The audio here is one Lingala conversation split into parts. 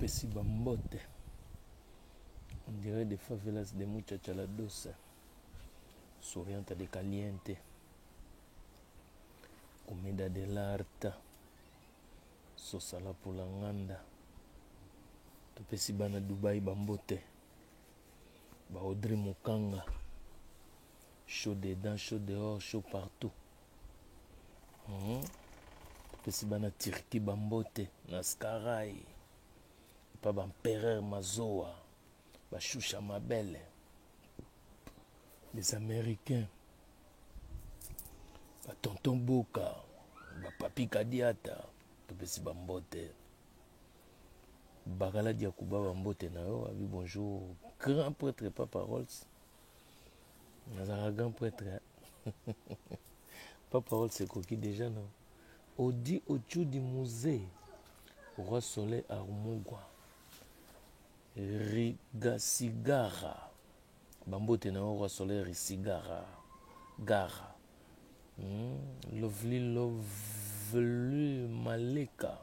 Topesi ba mbote. On dirait des favelas de muchacha la doce. Souriante de caliente. Comida de l'arte. Sosala pula nganda. Topesi bana Dubai ba mbote. Ba Audrey Mukanga. Chaud dedans, chaud dehors, chaud partout. Topesi bana Turquie ba mbote na Skarai. Pa ba empereur Mazoa, ba Shusha Mabele. Les Américains. Ba tonton Boka, ba Papi Kadiata, topesi ba mbote. Bakala Diakuba ba mbote na yo, abi bonjour grand prêtre Papa Rolls. Nazalaka grand prêtre. Papa Rolls ekoki déjà non. Odi Ochudi Musée, Roi Soleil Armugwa. Rigasigara. Bambote na yo Roi Soleil Risigara. Gara. Lovely Lovely Maleka.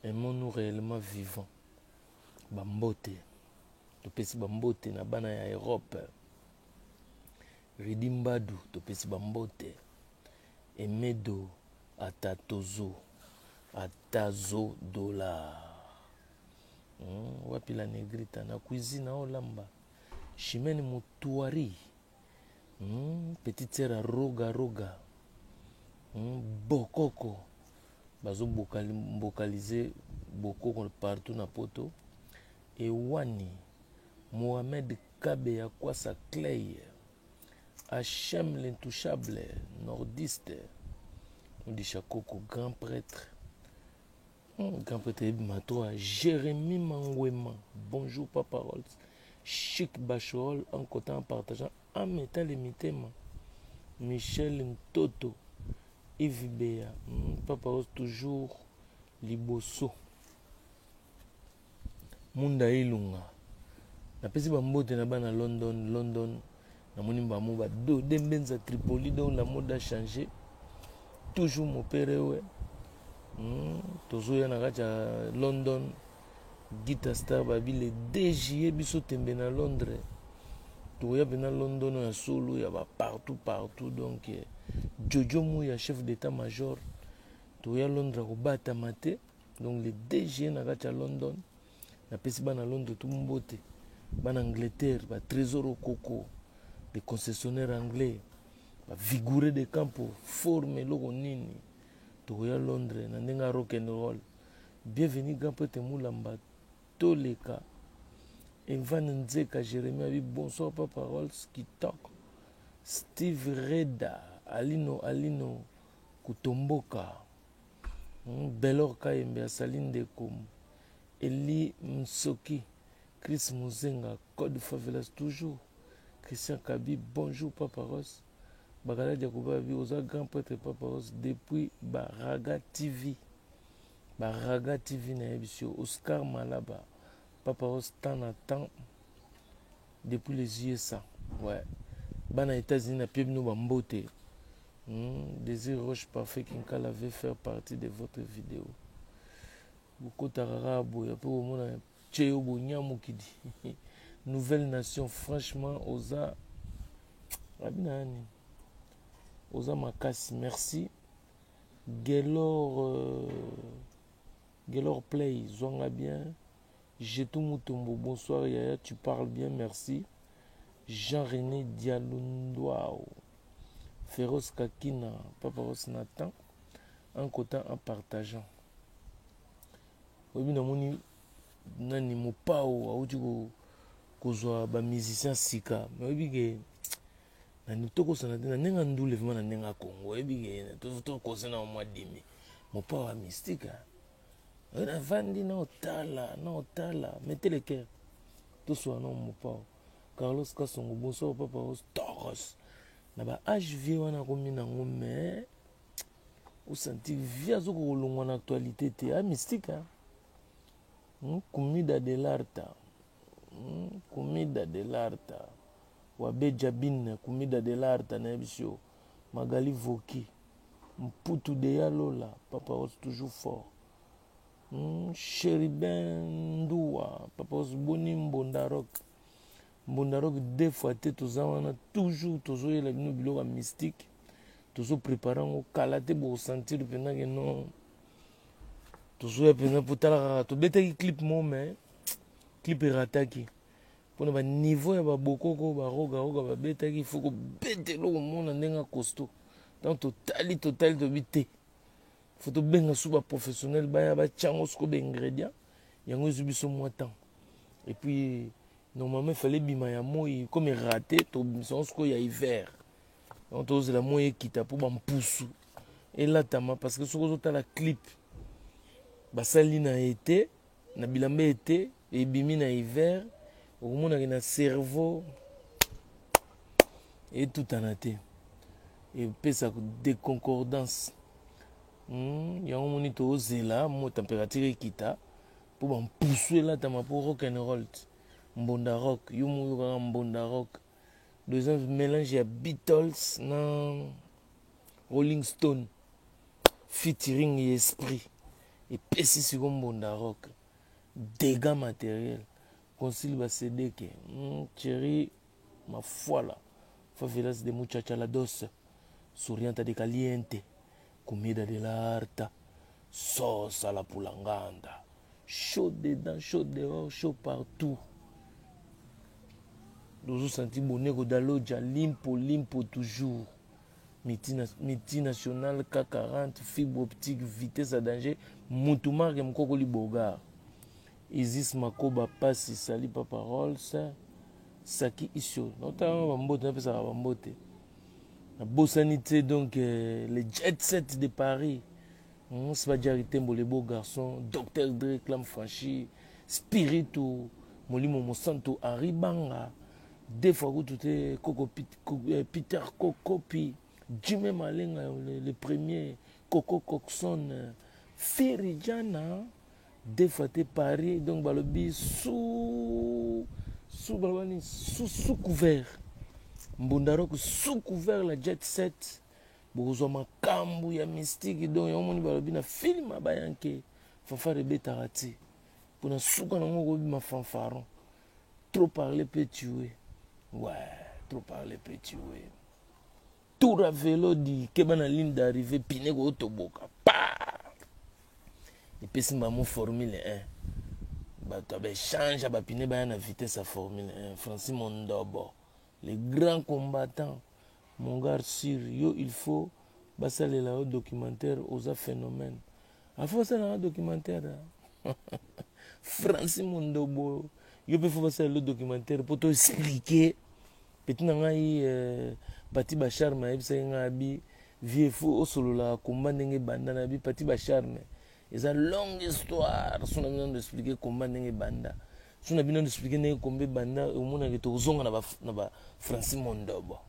Aimons-nous réellement vivants. Bambote. Topesi bambote na bana ya Europe. Ridi Mbadu, topesi bambote. Emedo Atatozo. Atazo dollar. Wapi la negrita na cuisine olamba. Chimène Mutuari. Petite sœur ya Roga Roga. Bokoko. Bazo mbokalize bokoko partout na poto. Ewani Mohamed Kabe ya Kwasa Clay. Hachem l'intouchable nordiste. Odisha Koko grand prêtre. Grand prêtre yebi matoa. Jérémy Mangwema. Bonjour Papa Rolls. Chic Bachorol en comptant en partageant en mettant les mitema. Michel Ntoto. Yves Bea. Papa Rolls toujours liboso. Munda Ilunga. Napesi ba mbote na bana London, London. Namoni bango ba do dembenza Tripoli donc la mode a changé. Toujours mon père ouais. Tozoya na kati ya London. Guitar Star babi le 2 juillet biso tembe na Londres. Toya pe na London ya solo ya ba partout partout donc Jojo Mouya chef d'état-major. Toya Londres ko bata mate. Donc le 2 juillet na kati ya London. Napesi bana Londres tout mbote. Bana Angleterre, ba Trésor Okoko, les concessionnaires anglais, ba vigoureux de campo, forme eloko nini. Toya Londres na ndenge rock and roll. Bienvenue grand prêtre Moulamba Toleka. Evan Nzeka Jérémie abi bonsoir Papa Rolls qui talk. Steve Reda Alino Alino Kutomboka. Belor Kayembe asali ndeko. Eli Msoki, Chris Muzenga, Code Favelas toujours. Christian Kabi, bonjour Papa Ross. Bakala Diakuba abi oza grand prêtre Papa Ross depuis Baraga TV. Baraga TV na yebisi yo. Oscar Malaba, Papa Ross temps na temps depuis les USA. Ouais. Bana États-Unis na pie bino ba mbote. Désir Roche Parfait Kinkala veut faire partie de votre vidéo. Bokota kaka boye pe omona tcheyo bonyamukidi. Nouvelle nation franchement oza abina nani? Oza makasi merci. Gelor Gelor Play zwanga bien. Jetou Mutombo bonsoir Yaya, tu parles bien merci. Jean-René Dialundouao. Féroce Kakina, Papa Ross Nathan en cotant en partageant. Oyebi namoni nani mopao auti kozwa ba musicien sika mais oyebi ke na tokosana te na ndenge ndule vraiment na ndenge ya Congo oyebi ke tokosa na mwa dimi mopao ya mystique navandi na otala na otala mettez le cœur toswa na mopao. Carlos Kasongo bonsoir Papa Ross Toros na ba âge vieux wana komi nango mais osanti vie azoko kolongwa na actualité te a mystique hein? Comida de l'arta. Comida de l'arta. Wabe Jabine comida de l'arta na yebisi yo. Magali Voki Mputu de Yalola Papa Ross toujours fort. Cherubin Ndua, Papa Osboni Mbonda Rock. Mbonda Rock deux fois te toza wana toujours tozoyela bino biloko ya mystique. Tozo préparer yango kala te bokosentir mpenza ke non. Tozoya mpenza mpo tala kaka tobetaki clip mo mais clip erataki. Mpona ba niveau ya babokoko barogaroga babetaki il faut kobeta eloko mona ndenge ya costaud. Donc totali totali tobi te. Faut tobenga su ba professionnel baya batia yango sikoyo ba ingrédients yango ezwi biso mwa temps. Et puis normalement il fallait bima ya moi comme raté tobimisa yango sikoyo ya hiver. Donc tozela moi ekita mpo bampusu elatama parce que soki ozotala clip basali na été na bilamba été ebimi na hiver okomonaki na cerveau etutana te epesa déconcordance. Yango moni tozela mo température ekita mpo bampusu elatama mpo rock and roll mbonda rock yo mo oyokaka mbonda rock deuxième mélange ya Beatles na Rolling Stone featuring ya esprit epesi siko mbonda rock dégâts matériel concile basedeke Thierry Mafuala favelas de muchacha la dos souriante de caliente comida de la harta sauce à la pulanganda chaud dedans chaud dehors chaud partout tozosanti boneko daloja limpo limpo toujours multinational K40 fibre optique vitesse à danger mutu marque mokokoli bogar Isis Makoba Pasi Sali Papa Rolls Saki Isio notanga bambote napesaka bambote nabosani te donc le jet set de Paris Sbadjari Tembo le beau garçon Dr Dre Clam Franchi Spirito Molimo Mosanto Henri Banga deux fois kutu te Koko Peter Kokopi Jimmy Malenga le premier Coco Coxon Ferijana deux fois te Paris donc balobi sous sous balobi sous sous couvert Mbonda Rock sous couvert la jet set bokozwa makambo ya mystique donc yango moni balobi na film bayanke fanfare ebetaka te mpona suka nango okobima fanfaron. Trop parler peut tuer. Ouais, trop parler peut tuer. Tour à vélo di keba na ligne d'arrivée pine ko toboka. Pa! Epesi mbamo Formule 1. Bato ba échange ba pine baya na vitesse ya Formule 1. Francis Mondobo, le grand combattant, mon gars sûr, yo il faut basalela yo documentaire oza phénomène. Afo basala documentaire. Francis Mondobo, yo pe faut basalela yo documentaire pour to expliquer. Petit na ngai Pati Bacharme ayebisaki ngai abi vie faut osolola komba ndenge banda na bi Pati Bacharme. Eza longue histoire so na bino expliquer komba ndenge banda. So na bino expliquer ndenge komba banda omonaka tozonga na ba Francis Mondobo.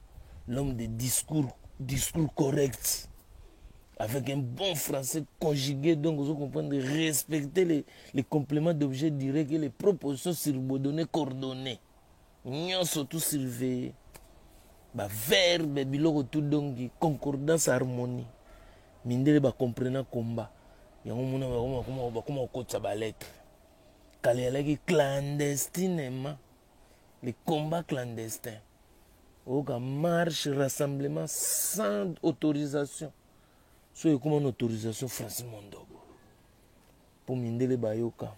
L'homme de discours, discours correct. Avec un bon français conjugué, donc vous comprenez, respecter les compléments d'objets directs et les propositions subordonnées coordonnées. Nyonso tout surveiller. Ba verbe biloko tout donc concordance harmonie. Mindele ba comprena combat. Yango mona ba koma ba koma kokotisa ba lettre. Kale alaki clandestinement. Les combats clandestins. Oka marche rassemblement sans autorisation. So ekoma une autorisation Francis Mondobo. Pour mindele bayoka.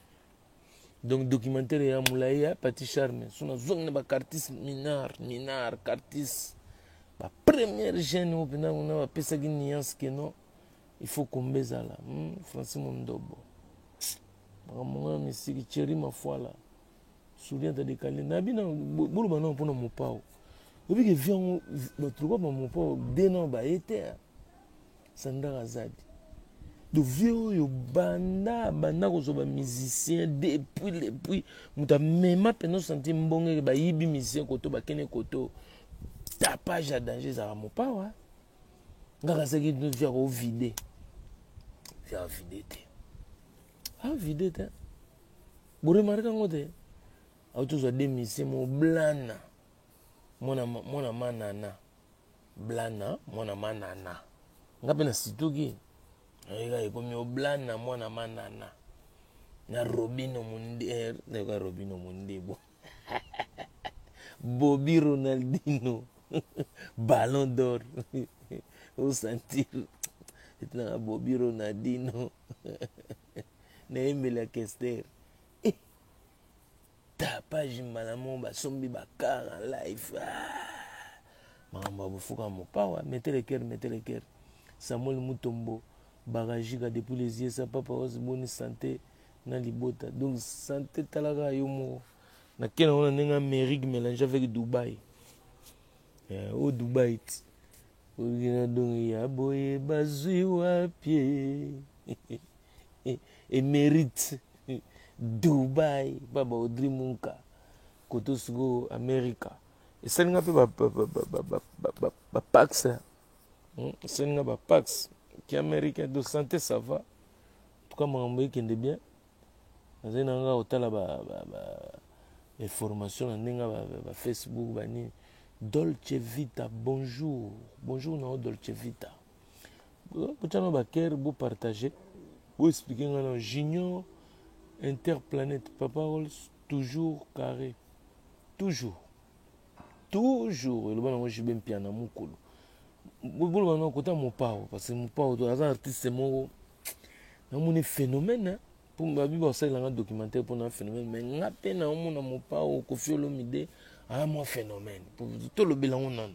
Donc documentaire ya Moulaya ya Pati Charme. So na zongi na ba Cartis Minar, Minar, Cartis. Ba première jeune oyo pena kuna ba pesaki nuance que non, il faut kombezala. Francis Mondobo. Makambo ya misiki Thierry Mafuala. Souviens-toi de Kalé. Nabi na boloba na mpona mopao. Obi ke viango bato ba mopao dena ba ete. Sandra Azadi. Donc vieux oyo banda banda kozwa ba musicien depuis moto amema mpenza osanti mbongo eke bayibi musicien koto bakende koto tapage ya danger ezalaka mopawa ngaka azalaki vieux akovide vieux avide te avide te boremarke yango te auti ozwa de musicien mo blana mwana manana blana mwana manana nga mpe na situki ayeka ekomi oblana mwana manana. Na Robino Munde, eh, nayoka Robino Mundebo. Bobby Ronaldinho, Ballon d'or. Osentir etinaka Bobby Ronaldinho nayembela Kester. Eh, tapage mbala moko basombi bakar en live. Ah, makambo ya bofuka mopawa. Mettez le cœur, mettez le cœur. Samuel Mutombo, Barajika depuis les USA, Papa Rose, bonne santé na libota. Donc santé talaka yo moko. Na kena wana ndenge Amérique mélange avec Dubaï. Eh, o Dubaï ti. Oyina donc ya boye bazwi wapi? Émérite Dubaï, baba Audrey Munka. Koto siko Amerika. Esali nga pe ba pax. Esali nga ba pax. Ki américain de santé ça va. En tout cas makambo ekende bien. Nazali na nga kotala ba information na ndenge ba Facebook ba nini. Dolce Vita, bonjour. Bonjour na Dolce Vita. Botiana ba cœur, bo partager. Bo expliquer nga na Junior Interplanète, Papa Rolls toujours carré. Toujours. Toujours eloba nango JB Mpiana mukolo. Boloba nango kota Mopao parce que Mopao to aza artiste moko. Namoni phénomène pour babi basalela nga documentaire pour na phénomène mais nga pe na omona Mopao Koffi Olomide a moi phénomène. Pour to lobela ngo nanu.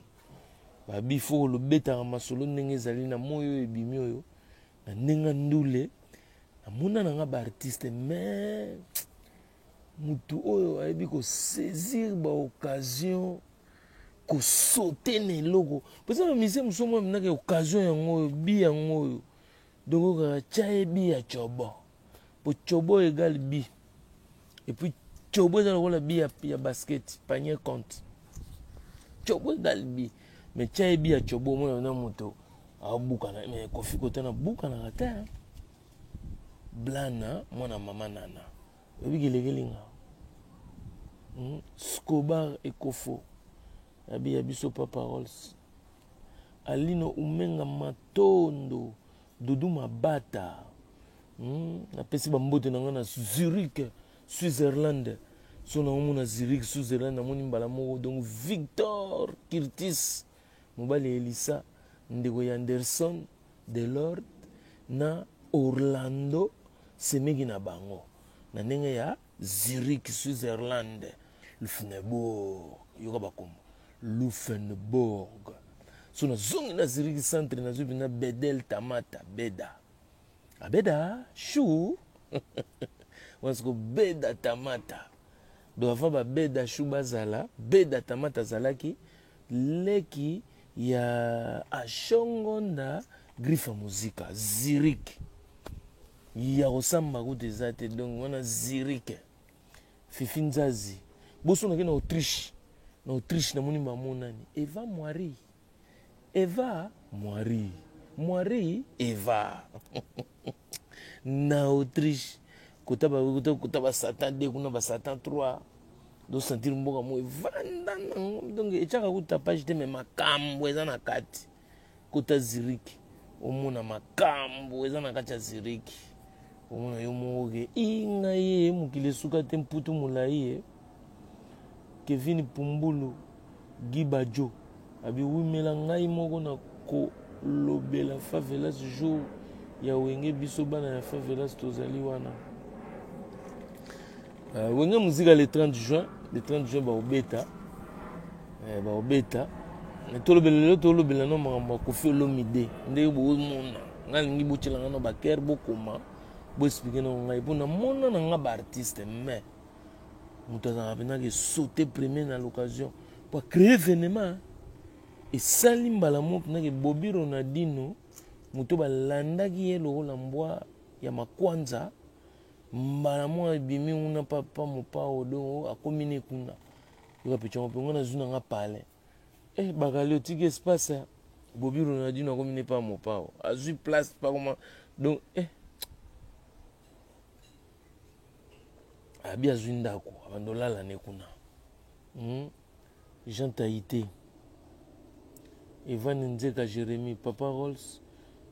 Babi faut lobetaka masolo ndenge ezali na moyo ebimi oyo na ndenge ndule namona na nga ba artiste mais mutu oyo ayebi ko saisir ba occasion ko sauter na eloko pesa ba musicien mosusu mwa minaka occasion yango oyo bi yango oyo donc okaka tya ye bi ya chobo po chobo égale bi et puis chobo eza lokola bi ya basket panier compte chobo égale bi mais tya ye bi ya chobo omona na moto abukana mais Koffi kotana bukanaka te blana mwana mama nana oyebi kelekelinga Scobar Ekofo abi ya biso Papa Rolls Alino Umenga Matondo Dudu Mabata napesi bambote na nga na Zurich Switzerland so naomona Zurich Switzerland namoni mbala moko donc Victor Kirtis mobali Elisa ndeko ya Anderson Delord na Orlando semeki na bango na ndenge ya Zurich Switzerland Luxembourg yoka bakombo Luxembourg so nazongi na Zurich centre nazwi mpena Bedel Tamata Beda abeda chou wana siko Beda Tamata donc avant ba Beda chou bazala Beda Tamata azalaki leki ya Ashongonda Griffe Muzika Zurich ya kosamba kutu eza te donc wana Zurich Fifi Nzazi boso nake na Autriche na Autriche namoni bamonani Eva Mwari Eva Mwari Mwari Eva na Autriche kota ba kota ba Satan 2 kuna ba Satan 3 do sentir mboka mo evanda nango donc etiaka kuta page te mais makambo eza na kati kota Zurich omona makambo eza na kati ya Zurich omona yo moko ke inga ye mokili esuka te mputu molai ye Kevin Pumbulu Guy Badjo abi wimela ngai moko na kolobela favelas jour ya wenge biso bana ya favelas tozali wana. Wenge muzika le 30 juin le 30 juin baobeta baobeta tolobela lelo tolobela no makambo ya Koffi Olomide ndenge bomona ngai nalingi botyela ngai no bakere bokoma boexplike no ngai mpo namona na ngai baartiste mais moto azalaka mpenza ke saute premier na l'occasion po acréer événement esali mbala moko mpenza ke Bobby Ronaldinho moto balandaki ye lokola mbwa ya makwanza mbala moko ebimi kuna papa mopao donc akomi ne kuna yoka pecha mpe nga nazwi na nga palais eh bakali otiki espace Bobby Ronaldinho akomi ne pa mopao azwi place pa koma donc eh abi azwi ndako abandi olala ne kuna Jean Taïté Evan Nzeka Jérémy Papa Rolls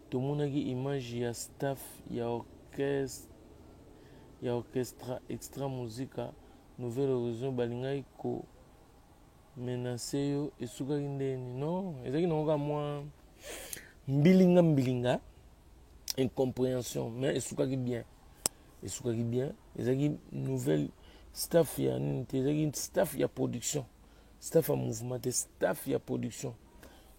tomonaki image ya staff ya orchestre ya orchestra Extra Musica Nouvelle Horizon balingaki ko menacer yo esukaki ndenge nini? Non, ezalaki nango kaka mwa mbilinga mbilinga, incomprehension, mais esukaki bien, esukaki bien. Ezalaki nouvelle staff ya nini te, ezalaki staff ya production, staff ya mouvement te, staff ya production.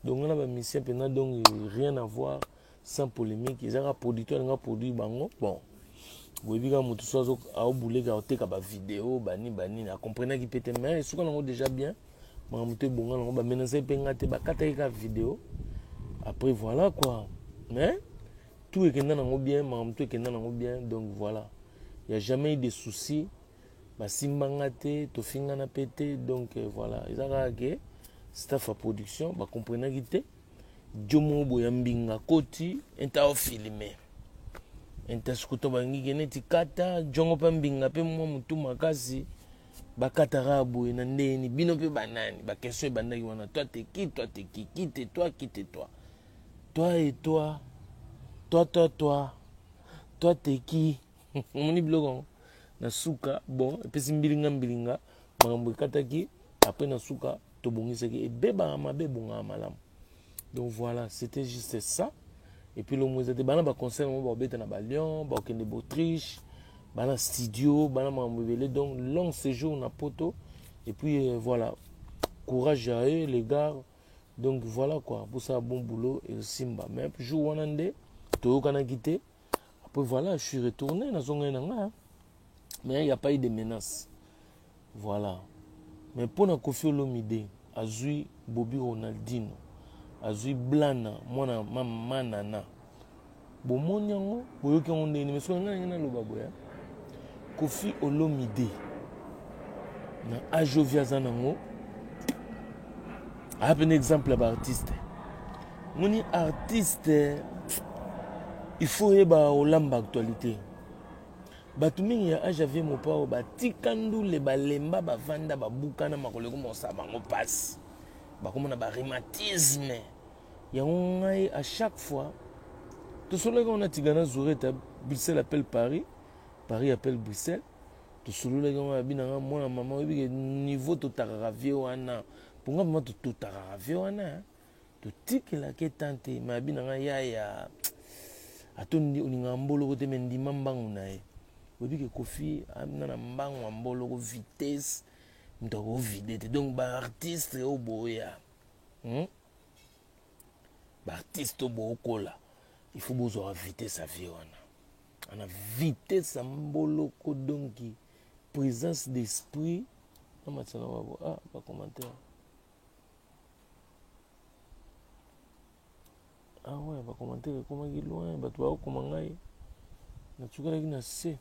Donc nga na ba musiciens mpenza, donc rien à voir, sans polémique. Ezalaka producteur alinga produire bango. Bon, boyebi kaka moto so aobuleka, aoteka bavideo bani banini, akomprenaki mpe te, mais esuka nango déjà bien. Makambo to ebonga nango, bamenace mpe nga te, bakataki kaka video. Après voilà quoi, mais tout ekenda nango bien, makambo to ekenda nango bien. Donc voilà, y a jamais eu de soucis, basimbanga te, tofingana mpe te. Donc voilà, eza kaka ke staff ya production bakomprenaki te. Jo moko boye ya mbinga koti enta ofilme enta sikoto bangiki neti kata jongo mpe mbinga mpe mwa motu makasi bakataka boye na ndeni bino mpe banani. Baquestion ebandaki wana: toi te qui, toi te qui, qui te toi, qui te toi, toi et toi, toi toi toi, toi te qui. Omoni biloko yango na suka. Bon, epesi mbilinga mbilinga, makambo ekataki. Après na suka tobongisaki, ebebaka mabe, ebongaka malamu. Donc voilà, c'était juste ça. Et puis lomo eza te, bana baconcert yango bakobeta na baLyon, bakokende baAutriche, bana studio, bana makambo ebele. Donc long séjour na Poto. Et puis voilà, courage à eux les gars. Donc voilà quoi, bosala bon boulot, ezosimba. Mais jour wana nde toyokanaki te. Après voilà, je suis retourné, nazongai na ngai, mais il y a pas eu de menace, voilà. Mais mpona Kofi Olomide azwi Bobi Ronaldino, azwi Blana mwana manana, bomoni yango, boyoki yango ndenge nini? Mais soki ngai ndenge naloba boya, Kofi Olomide na age ovi aza nango, aya pene exemple ya baartiste. Moni artiste, il faut oyeba olamba actualité. Bato mingi ya age avie Mopao batika ndule, balemba, bavanda, babukana makolo, ekoma kosala bango mpasi, bakomona barhumatisme yango. Ngai à chaque fois tosololaki yango na Tigana Zureta, Bruxelles appelle Paris, Paris appelle Bruxelles. Tosololaki yango, abi nanga mwana mama, oyebi ke niveau totakaka vie wana mponga vraimen, totakaka vie wana, totikelaki etan te. Me abi nanga yaya, ato olingaka mboloko te, me ndima mbangu na ye. Oyebi ke Kofi amina na mbangu ya mboloko, vitesse moto akovide te. Donc baartiste oyo boya, Baartiste oyo bookola, il faut bozwaka vitesse ya vie wana, ana vitesse ya mboloko. Donc présence d'esprit namatisa na babo. Ah, bacommentaire, ah ouais, bacommentaire ekomaki loin, bato bakokoma ngai natukalaki na se.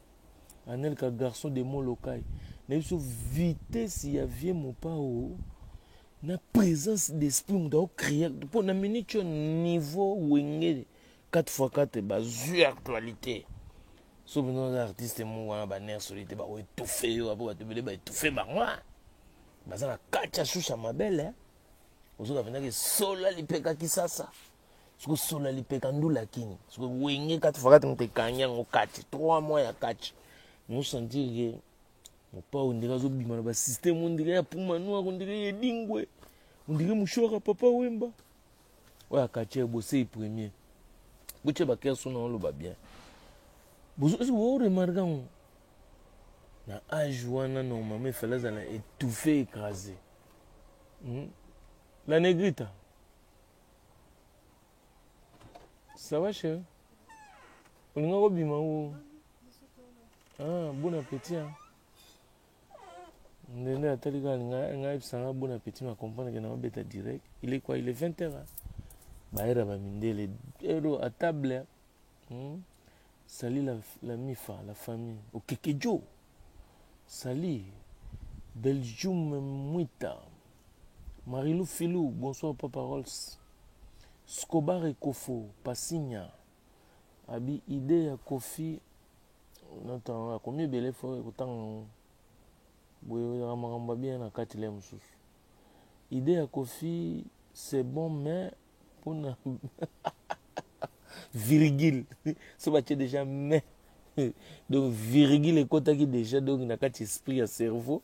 Anelka garçon de Molokai na biso, vitesse ya vie Mopao na présence d'esprit, moto akocrie mpo na minute oyo niveau Wenge 4 x 4 bazwi actualité. So mpenza oza artiste moko wana, baner soli te, bakoétouffe yo. Apo bato ebele baétouffe bango, baza na kati ya shusha mabele. Ozoka mpenzaka esola lipeka kisasa, soki osola lipeka ndula kini, soki Wenge 4 x 4 moto ekangi yango kati 3 mois ya kati, mosentir ke Mopao ndenge azobima na basysteme, ondire ya Puma Noir, ondire ya Edingwe, ondire mouchoir Papa Wemba oyo akati ya bosei premier. Botia bakerso na oloba bien, boremarke yango na age wana, normalement efale azala étouffé, écrasé. La Negrita, ça va chérie? Olinga kobima o? Ah, bon appétit hein. Ndende atali kaka ngai yebisanga bon appétit, ma comprendre ke naobeta direct. Il est quoi? Il est 20 heures, hein? Bayera bamindele ero à table, Sali la mifa, la famille Okekejo, sali Belgium Mwita, Marilou Filou, bonsoir papa Rolls Scobar Ekofo Pasinya abi idée ya Kofi natanga akomi ebele fo ekotanga yango boye, ezalaka makambo abia na kati le mosusu. Idée ya Kofi c'est bon, mais mpona virgule so batie déjà, mais Donc virgule ekotaki déjà donc na kati esprit ya cerveau,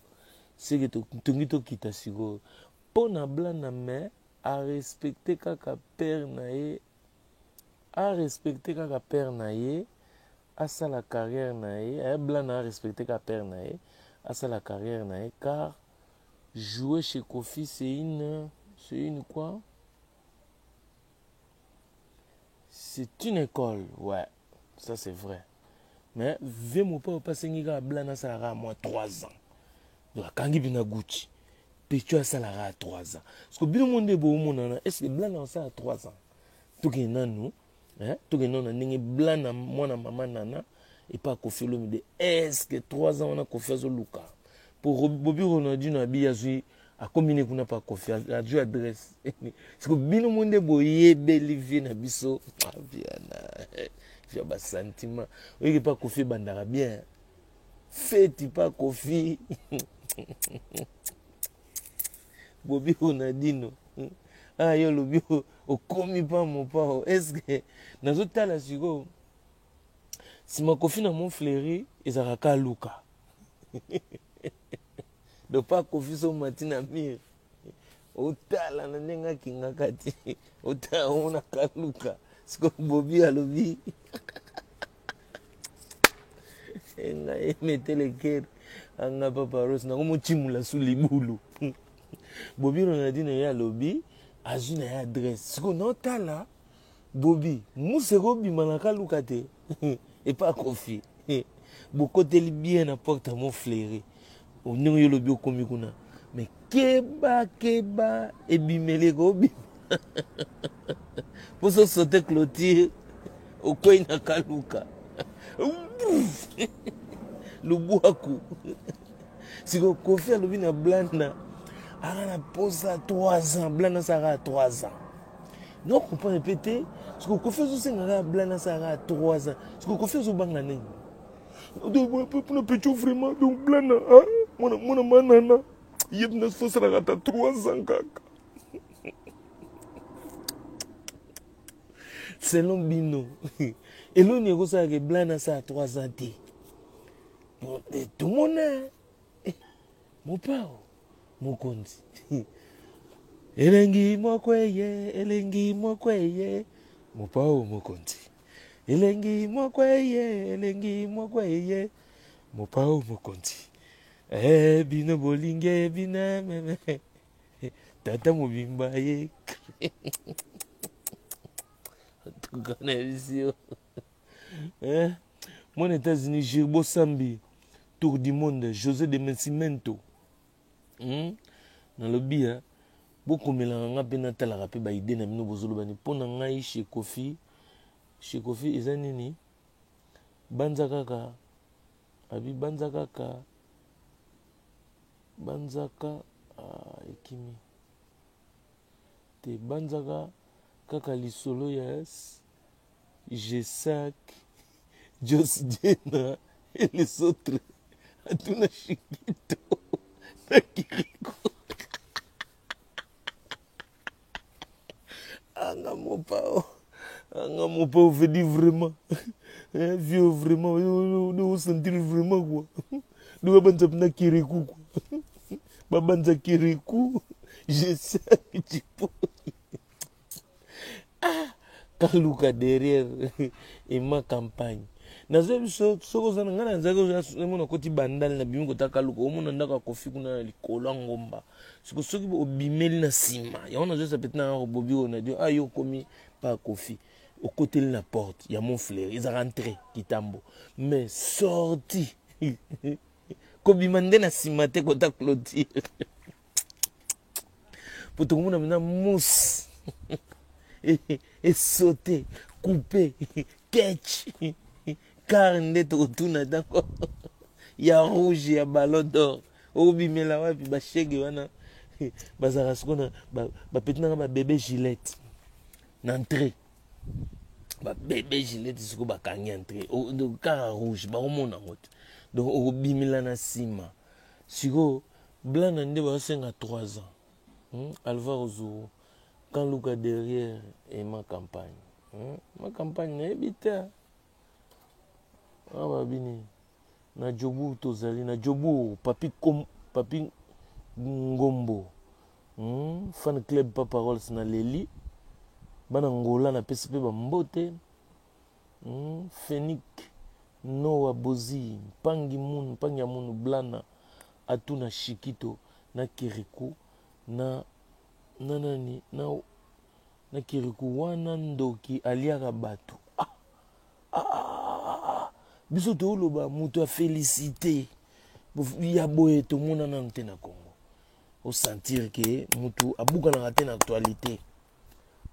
seke tongi tokita sikoyo mpo na Blana. Mais arespecte kaka père na ye, arespecte kaka père na ye, asala carrière na ye. Aya Blana arespecte kaka père na ye, asala carrière na ye, car jouer chez Koffi, c'est une quoi, c'est une école. Ouais, ça c'est vrai. Mais ve Mopao asengi kaka Blana asalaka mwa 3 ans. Donc akangi mpena Gucci pecho, asalaka 3 ans. Parce que bino mo nde boomonana, est ce que Blana asala 3 ans? Tokende nanu, tokende nanu na ndenge Blana mwana mama Nana epa Koffi Olomide. Est ce que 3 ans wana Koffi azoluka po Bobi Ronaldino abi azwi, akomi ne kuna pa Koffi, azwi adresse? Parce que bino mo nde boyebeli vie na biso viana via basentiment. Oyeki pa Koffi ebandaka bien, feti pa Koffi. Bobi Ronaldino, ah, yo olobi okomi pa Mopao. Est ce que nazotala sikoyo nsima Koffi na Montfleury ezalaka kaluka? Donc pa Koffi so mati na mire, otala na ndenge akingaka ti otala, omona kaluka. Sikoyo Bobi alobi ngai metelekere anga papa Ros nango motimula su libulu. Bobi Ronaldino ye alobi azwi na ye adresse. Sikoyo naotala Bobi museka obima na kaluka te epa Koffi. Bokoteli bien na porte ya Montfleury, ndenge yo olobi okomi kuna, mais keba keba, ebimeli ekobima mposo saute clôture, okwei na kaluka lubwaku. Sikoyo Koffi alobi na Blana aka na posa 3 ans, Blana asalaka 3 ans. No comprendre mpe te. Sikoyo Koffi azosengaka Blana asalaka 3 ans. Sikoyo Koffi azobanga nini mpona pecho? Vraiment, donc Blana mwana mwana manana ye mpena sosalaka ata 3 ans kaka. Selon bino, eloni ekosalaka Blana asala 3 ans te? Tomona Mopao mokonzi, elengi moko eye, elengi moko eye, Mopao mokonzi, elengi moko eye, elengi moko eye, Mopao mokonzi. Bino bolingi bino meme tata mobimba ye tuka na biso. Mwana États-Unis, Girbo Sambi, tour du monde, José de Messimento. Nalobi ya bokomelaka nga mpe natalaka mpe baide na bino bozoloba ni mpo na ngai chez Koffi. Chez Koffi eza nini? Banza kaka abi, banza kaka, banzaka. Ah, ekimi te. Banzaka kaka lisolo ya Gesac, Jos Djena et les autres, atuna Shikito na Kiriko. Anga Mopao, anga Mopao veut dire vraiment, hein, vieux, vraiment de sentir vraiment quoi. Donc babanza na Kirikou quoi, babanza Kirikou, Gesac, Chipo. Ah, kaluka derrière ema campagne. Nazoyebi biso soki oza na ngai, nazalaki omona okoti Bandale, na bimi kota kaluka, omona ndako ya Koffi kuna na likolo ya ngomba. Siko soki obimeli na nsima yango, nazoyesa peti na Bobi oyo na dio. Ah, yo okomi pa Koffi, okoteli na porte ya Montfleury, ezalaka entrée kitambo, mais sorti kobima nde na nsima te, kota clôture po tokomona mena mousse esaute, coupe, ketch car nde tokotuna ntango ya rouge ya Ballon d'Or okobimela wapi. Bashege wana bazalaka sikoyo na bapeti nanga babebe Gillette na entrée, babebe Gillette. Sikoyo bakangi entrée kaka rouge, bakomona yango te. Donc okobimela na nsima. Sikoyo Blana nde bazosenga 3 ans. Alvaro Zuru quand luka derrière ema campagne, Ma campagne nayebi te. Awa bini na Jobourg tozali na Jobourg papi kom, papi Ngombo fan club pa paroles na leli bana Ngola na pesi pe ba mbote Phoenix Noah Bozi Mpangi Munu Mpangi ya Munu Blana Atuna Shikito na Kirikou na na nani na na Kirikou wana ndoki aliaka bato ah Ah, ah, ah, biso tooloba moto ya félicité ya boye tomona nanu te na congo osentir ke motu abukanaka te na actualité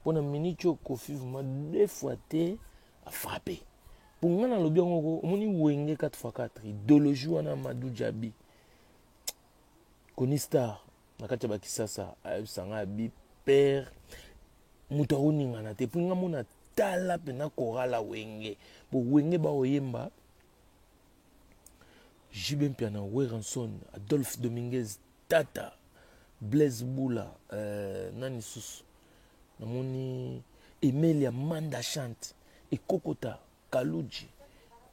mpo na minute oyo kofi vraimen deux fois te afrappe mpo ngai nalobi yango ko omoni wenge 4 x 4 idéologie wana madu jabi koni star na kati ya bakisasa ayebisa ngai abi père moto akoningana te mpo ngai mona tala mpena korala wenge bo wenge baoyemba JB Mpiana Werrason Adolphe Dominguez Tata Blaise Bula euh, nani susu namoni Emelia Manda chante ekokota Kaludji,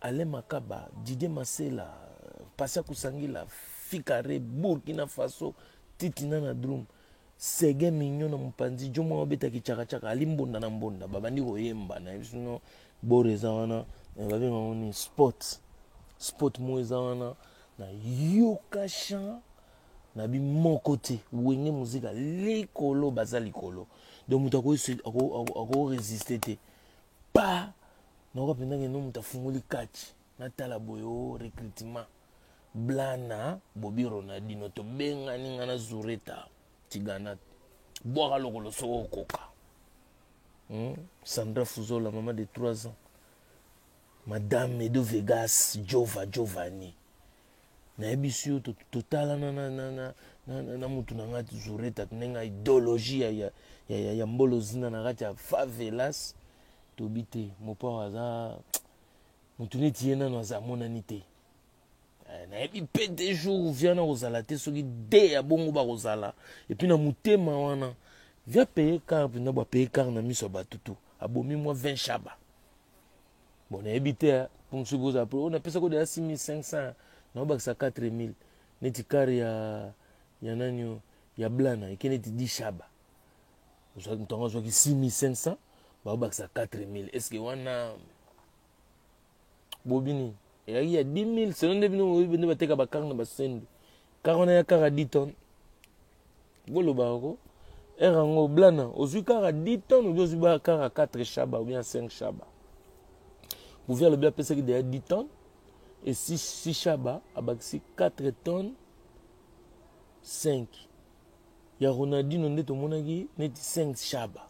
Alain Makaba, Didier Masela, Pasia Kusangila, Fikare, Burkina Faso, Titina na drum, Seguin Mignon na mopanzi, jo moko abetaki chaka-chaka, ali mbonda na mbonda, babandi koyemba na biso no bor eza wana, eh, babenga yango nini spot, spot moko eza wana, na yoka chant na bi moko te wenge muzika likolo baza likolo donc moto ako resiste te pa nayoka mpenza keno moto afungoli kati natala boye o oh, recrutement blana bobi ronaldino tobengani nga na zureta tigana bwaka lokolo soki okoka Sandra Fuzola mama de 3 ans madame Edo Vegas Jova Giovanni nayebisi yo totalana na, na, na, na, na, na mutu na ngai zureta ndenge idéologie ya, ya, ya, ya, ya mbolo zina na kati ya favelas tobi te mopao aza mutu neti ye nano aza amonani te eh, nayebi mpe te jour via na kozala te soki de ya bongo bakozala epuis na motema wana via paye car mpenza bapeye car na miso ya bato tu abomi mwa 20 shaba bon nayebi te mpo soki ozala po napesa ko deja 6500 naobakisa 4000 neti kare ya ya nani ya blana eke neti 10 shaba moto yango azwaki 6500 baobakisa 4000 est ce que wana bobi nini eyaki ya 10000 selon nde bino boyebi nde bateka bakare na basendu kare wana ya kare ya 10 tonnes bolobaka ko ere yango blana ozwi kaka 10 tonnes obi ozwi kaka 4 shaba ou bien 5 shaba bouvi alobi apesaki deja 10 tonnes et 6 shaba abakisi 4 tonnes 5 ya ronaldino nde tomonaki neti 5 shaba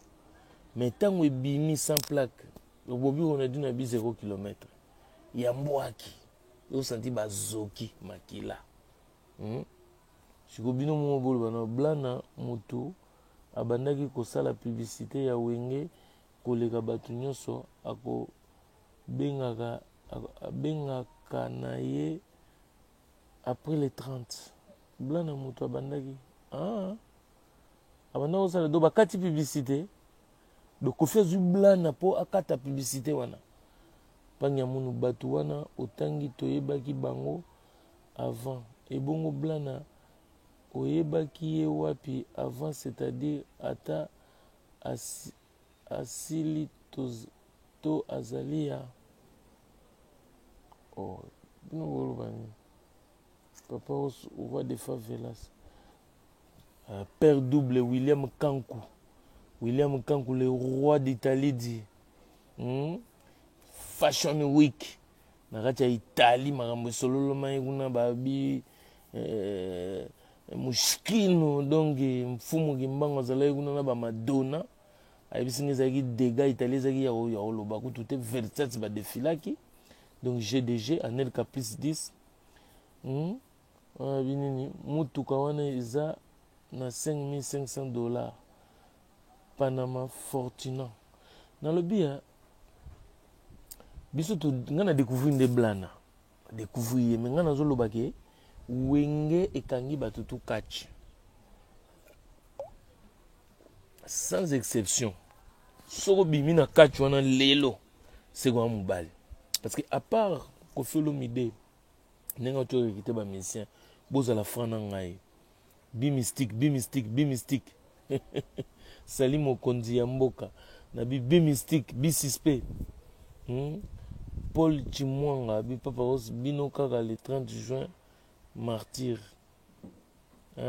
mais ntango ebimi sans plaque bobi ronaldino abi 0 kilomètre ya mbwaki osanti bazoki makila Sikoyo bino moko boloba na blana mutu abandaki kosala publicite ya wenge koleka batu nyoso ako bengaka abengaka na ye après le 30 blana mutu abandaki ah abandaki kosala do bakati publicite do kofi azwi blana po akata publicite wana pangi ya munu batu wana otangi toyebaki bango avant ebongo blana oyebaki ye wapi avant c'est à dire ata asili to azali ya oh bino boloba nini papa roi de favelas euh, père double William Kanku William Kanku le roi d'Italie dit Fashion Week na kati ya Italie makambo esololomaki kuna babi eh, Muskino donc mfumu Kimbangu azalaki kuna na ba Madonna ayebisi nga ezalaki dégâts Italie ezalaki ya koloba kutu te Versace badefilaki donc GDG Anelka plus 10 Wana nini mutuka wana eza na 5500 dollars Panama Fortuna nalobi ya biso nga na découvrir nde blana découvrir ye me nga nazoloba ke wenge ekangi bato tu catch sans exception soki obimi na catch wana lelo seko ya mobali parce que à part Koffi Olomide ndenge auti orekite ba musicien, bozala franc na ngai. Bi mystique, bi mystique, bi mystique. Sali mokonzi ya mboka na bi bi mystique, bi suspect. Paul Chimwanga bi Papa Rose bino kaka le 30 juin martyr.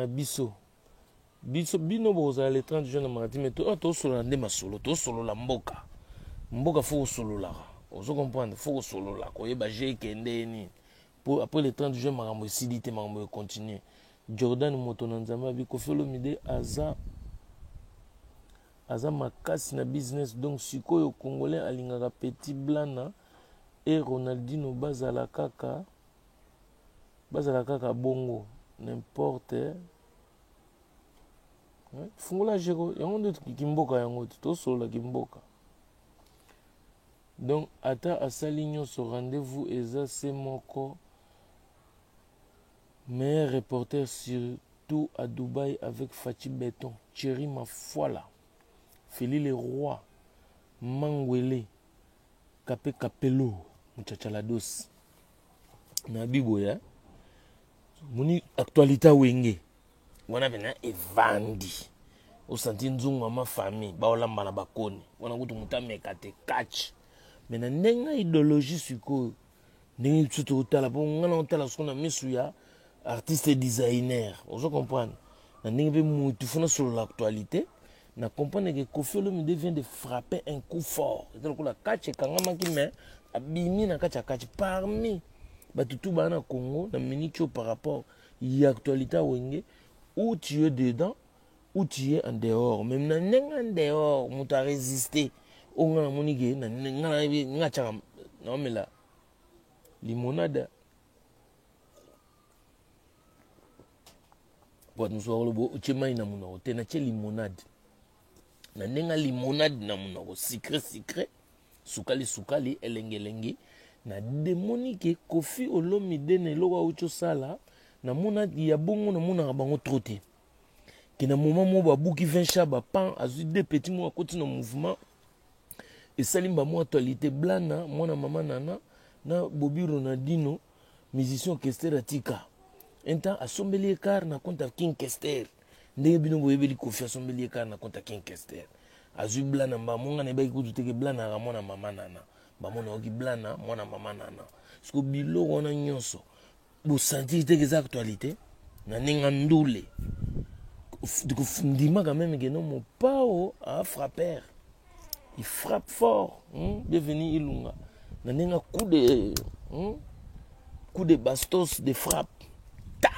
Biso biso bino bokozala le 30 juin na martyr, mais to tosolola nde masolo, tosolola mboka. Mboka faut kosololaka. Ozo comprendre, faut kosolola, koyeba je ekende nini. Po après le 30 juin makambo esili te, makambo e continue. Jordan moto na Nzambe abi Koffi Olomide aza makasi na business, donc sikoyo congolais alingaka Petit Blana et Ronaldinho bazala kaka bongo n'importe. Fungola jeko yango nde kimboka yango te, tosolola kimboka. Donc ata asali nyonso, rendez-vous eza se moko. Meilleur reporter surtout à Dubaï avec Fatshi Béton, Thierry Mafuala, Feli le roi, Mangwele, Kape Kapelo, Muchachalados. Na biboya, moni actualité wenge. Wana pena evandi. Osanti nzungu mama famille, baolamba na bakoni. Wana kutu mutu ameka te catch. Mais na ndenge idéologie sikoyo, ndenge biso totala po nga na otala sikoyo na misu ya artiste designer, ozo comprendre. Na ndenge pe mutu fona solo l'actualité, na comprendre que Koffi Olomide vient de frapper un coup fort. Eza lokola catch ekangamaki, mais abimi na kati ya catch parmi bato tu baa na Congo na minute oyo par rapport ya actualité wenge, où tu es dedans ou tu es en dehors. Même na ndenge en dehors moto a résister oyo nga namoni ke na nga nayebi nga tiaka naomela limonade po bato mosusu bakoloba otie mai na monoko te, natie limonade na ndenge ya limonade na monoko, sucré sucré, sukali sukali, elengi elengi. Na demoni ke Koffi Olomide na eloko auti osala, namona ya bongo, namonaka bango trop te ke na moment moko babuki 20 chaba pan, azwi deux petits moko akoti na mouvement, esali mba mwa actualité. Blana mwana mama nana na Bobi Ronaldinho, musicien orchestre atika un temps, asombeli ye car na compte ya King Kester. Ndenge bino boyebeli Koffi asombeli ye car na compte ya King Kester, azwi Blana mbamo. Nga nayebaki kutu teke Blana aka mwana mama nana, bamona oyoki Blana mwana mama nana. Siko biloko wana nyonso bosentir teke eza actualité na ndenge ndule ndima quand même que non, mopao a frapper, il frappe fort. Bienvenue Ilunga na ndenge coup de bastos de frappe ta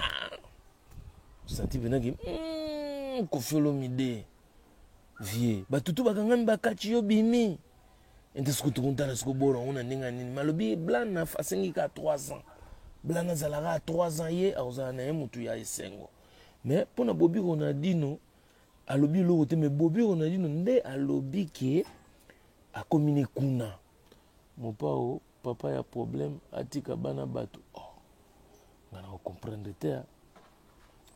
senti mpenaki Koffi Olomide vie batutu bakangami bakati yo bimi ente. Soki tokontala siko bora yango na ndenge ya nini, malobi Blana asengi kaka 3 ans. Blana azalaka 3 ans, ye akozala na ye motu ya esengo. Mais mpona Bobi Ronaldino alobi eloko te. Mais Bobi Ronaldino nde alobi ke akomi ne kuna mopao papa ya problème, atika bana bato. Oh, nga na kocomprendre te.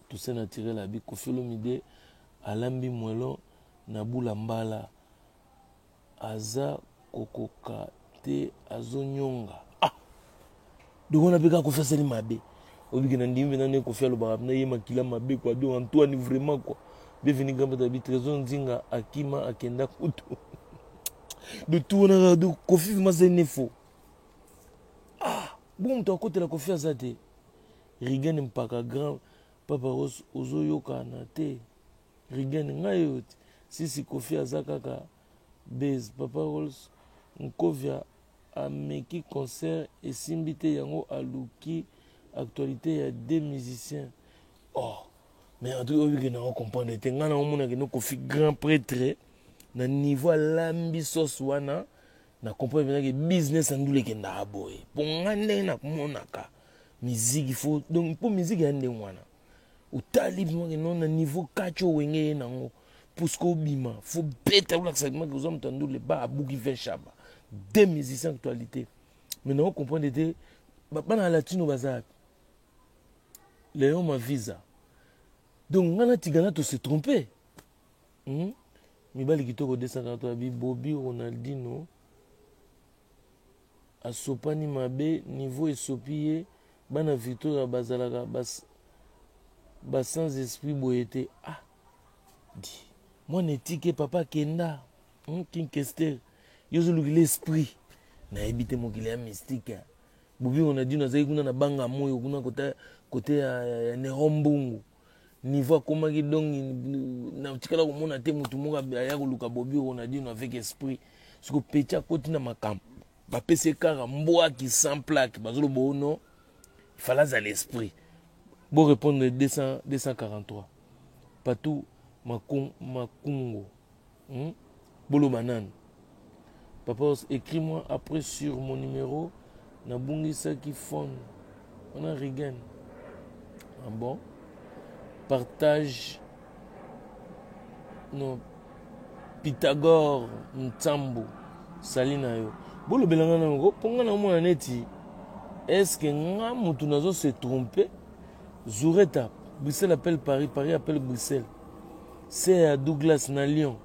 Toussaint Naturel abi Koffi Olomide alambi mwelo na bula mbala, aza kokoka te, azonyonga. Ah, donc wana mpe kaka Koffi asali mabe. Obiki na ndimi mpenza ndenge Koffi alobaka mpena ye makila mabe quoi. Donc Antoine vraiment quoi, bienvenu grand pata. Abi Trésor Nzinga akima akenda kutu de tout wana kaka. Donc Koffi vraiment asali ne faux. Ah bongo moto akotela Koffi aza te. Rigen Mpaka grand papa Rose ozoyokana te. Rigen ngai oyo te sisi Koffi aza kaka base. Papa Rolls Nkovia ameki concert esimbi te, yango aluki actualité ya deux musiciens. Oh, mais en tout cas oyoki na comprendre te. Ngai na omonaki no Koffi grand prêtre na niveau alambi sauce wana, na comprendre mpenza ke business ya ndula ekendaka boye. Mpo ngai ndenge namonaka musique faut donc mpo musique ya ndenge wana otali maki no na niveau kati oyo wenge ye nango puisque obima faut beta olakisa maki oza moto ya ndule ba abuki 20 shaba, deux musiciens actualité. Mais nao comprendre te bana ya latino baza Léon Mavisa. Donc nga na tigana to se tromper. Mibali kitoko 243 abi Bobi Ronaldinho. Asopani mabe niveau esopi ye bana Victoria bazalaka bas ba sans esprit boye te ah di mwana etike papa akenda King Kester yo ozolukila esprit nayebi te mokili ya mystique Bobi Ronaldinho azalaki kuna na banga moyo kuna kota kote ya Nero Mbungu niveau akomaki donc natikala komona te motu moko aya koluka Bobi Ronaldinho avec esprit siko petit akoti na makambo bapesi ye kaka mbwaki sans plaque bazoloba o non fala azala esprit bo répondre 200, 243 patou makungo Boloba nanu. Papa Os, écris-moi après sur mon numéro. Nabungisaki phone. Wana Regan. Ah bon? Partage. Non. Pythagore Ntambo. Sali na yo. Bolobela nga nango mpo nga namona neti est-ce que nga mutu nazo se tromper? Zureta, Bruxelles appelle Paris, Paris appelle Bruxelles. C'est à Douglas na Lyon.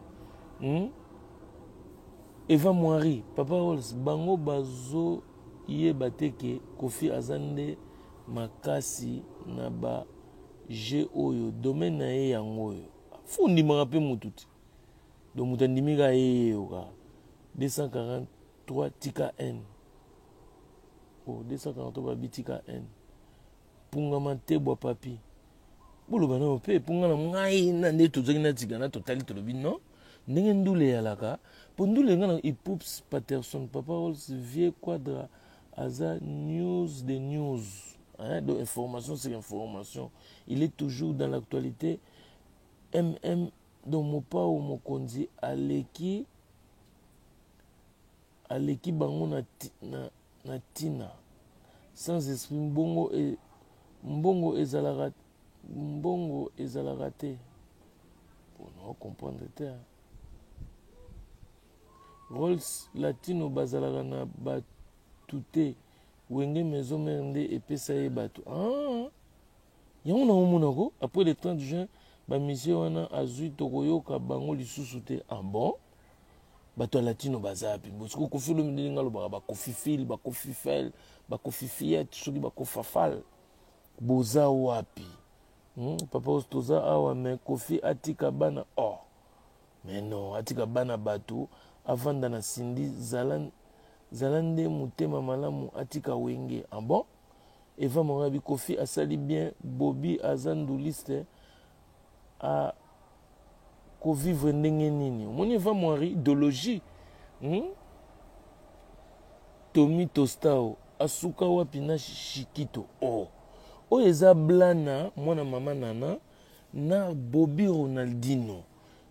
Eva Moiri, Papa Rolls, bango bazo yeba te ke Koffi aza nde makasi na ba jeux oyo, domaine na ye yango oyo. Fou ndimaka pe mutu ti. Donc mutu andimi kaka ye ye yo kaka. 243 tika N. Oh, 243 babi tika N. Punga Mantebwa Papi. Boloba nayo pe punga na ngai na nde tozaki na tigana totali tolobi non ndenge ndule eyalaka po ndule nga na Ipups Patterson Papa Rolls vieux Quadra aza news de news hein, donc information sur information, il est toujours dans l'actualité. MM donc Mopao Mokonzi aleki aleki bango na, na, na tina sans esprit mbongo e, mbongo ezalaka mbongo ezalaka te pona comprendre te. Rolls Latino bazalaka na batu te, Wenge Maison Mère nde epesa ye bato. Ah, yango na omona ko après le 30 juin ba monsieur wana azui tokoyoka bango lisusu te. Ah bon, bato ya Latino baza wapi? Bosiko Koffi Olomide ndenge alobaka ba Koffi Fil, ba Koffi Fel, ba Koffi Fiat, soki ba Kofafal, boza wapi? Papa Os, toza awa mais Koffi atika bana oh. Mais non, atika bana bato avanda na Cindy, zala zala nde motema malamu atika Wenge. Ah bon? Eva Morabi Koffi asali bien, Bobby aza nduliste a ko vivre ndenge nini? Omoni Eva Moari idéologie. Tommy Tostao asuka wapi na Shikito? Oh. Oyo eza Blana mwana mama Nana na Bobby Ronaldinho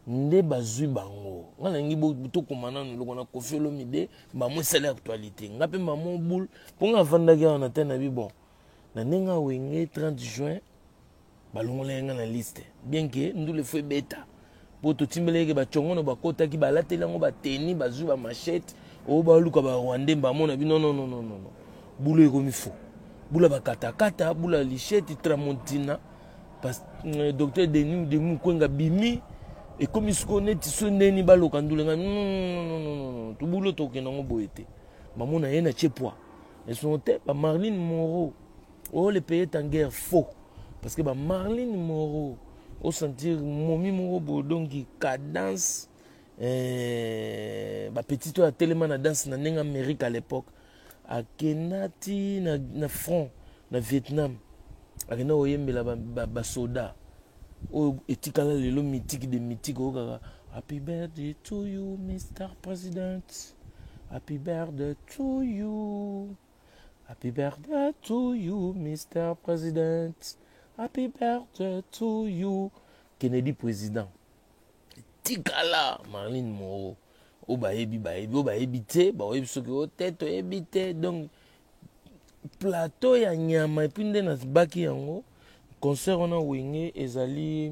nde bazwi bango. Nga nalingi tokoma nanu eloko na Koffi Olomide mbamo esali actualité. Nga mpe mbamo boule mpo nga avandaki awa na tene na bi bon na ndenge awenge 30 juin balongolaki nga na liste bien que ndule fo ebeta mpo totimbelaki ke bacongono bakotaki balateli yango bateni bazwi bamachete oyo baluka barwandais mbamo na bino non non non non bula ekomi fo bula bakatakata bula lichete tramontina. Docteur Denis de Mukwenga bimi ekomi sikoyo neti so ndeni baloka ndule ngai non tobulo tokende yango boye te bamona ye na tie poids esongo te ba Marlene Moreau oh le pays est en guerre faux parce que ba Marlene Moreau o sentir momi moko boye donc cadence ba petit oyo atelema na danse na ndenge Amérique à l'époque akenda ti na front na Vietnam akenda koyembela basoda oyo etikala lelo mythique de mythique oyo kaka happy birthday to you Mr President, happy birthday to you, happy birthday to you Mr President, happy birthday to you Kennedy président. Tikala Marlene Moreau oyo bayebi bayebi oyo bayebi te baoyebi soki oyo te toyebi te donc plateau ya nyama epuis nde nabaki yango concert wana Wenge ezali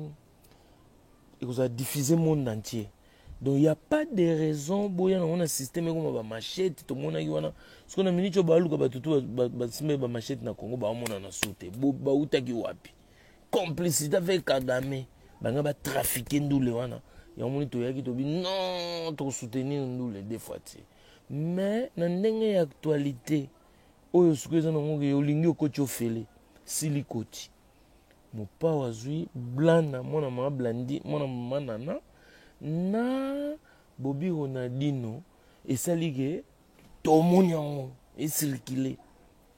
ekozala diffuse monde entier donc y a pas de raison boya nango na système ekoma bamachete tomonaki wana soki na miniti oyo baluka bato tu basimba bamachete na Congo baomonana su te bautaki wapi complicité avec Kagame banga batrafike ndule wana yango moni toyaki tobi non tokosoutenir ndule deux fois te. Mais na ndenge ya actualité oyo sikoyo eza nango ke olingi okoti ofele sili koti. Mopao azwi Blana mwana mama Blandi mwana mama Nana na Bobi Ronaldinho esali ke tomoni yango ecircule.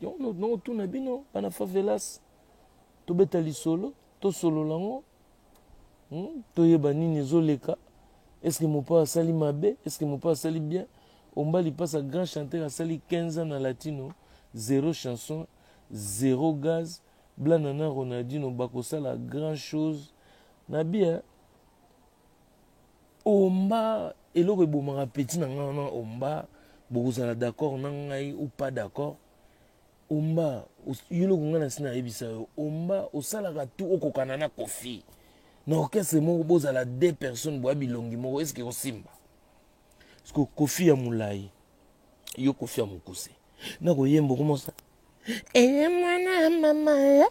Yango nakotuna bino bana favelas tobeta lisolo tosolola yango toyeba nini ezoleka. Est-ce que Mopao asali mabe? Est-ce que Mopao asali bien? Omba Lipasa grand chanteur asali 15 ans na latino, zéro chanson, zéro gaz. Blana na Ronaldinho bakosala grand chose na bien. Omba eloko ebomaka petit na ngai wana. Omba, bokozala d'accord na ngai ou pas d'accord? Omba, yo eloko ngai nasi nayebisa yo, Omba, osalaka tu okokana na Kofi na orchestre moko, bozala deux personnes boya bilongi moko, est-ce osimba? Parce que Kofi ya molai, yo Kofi ya mokuse, na koyemba okomosa eye mwana mama ya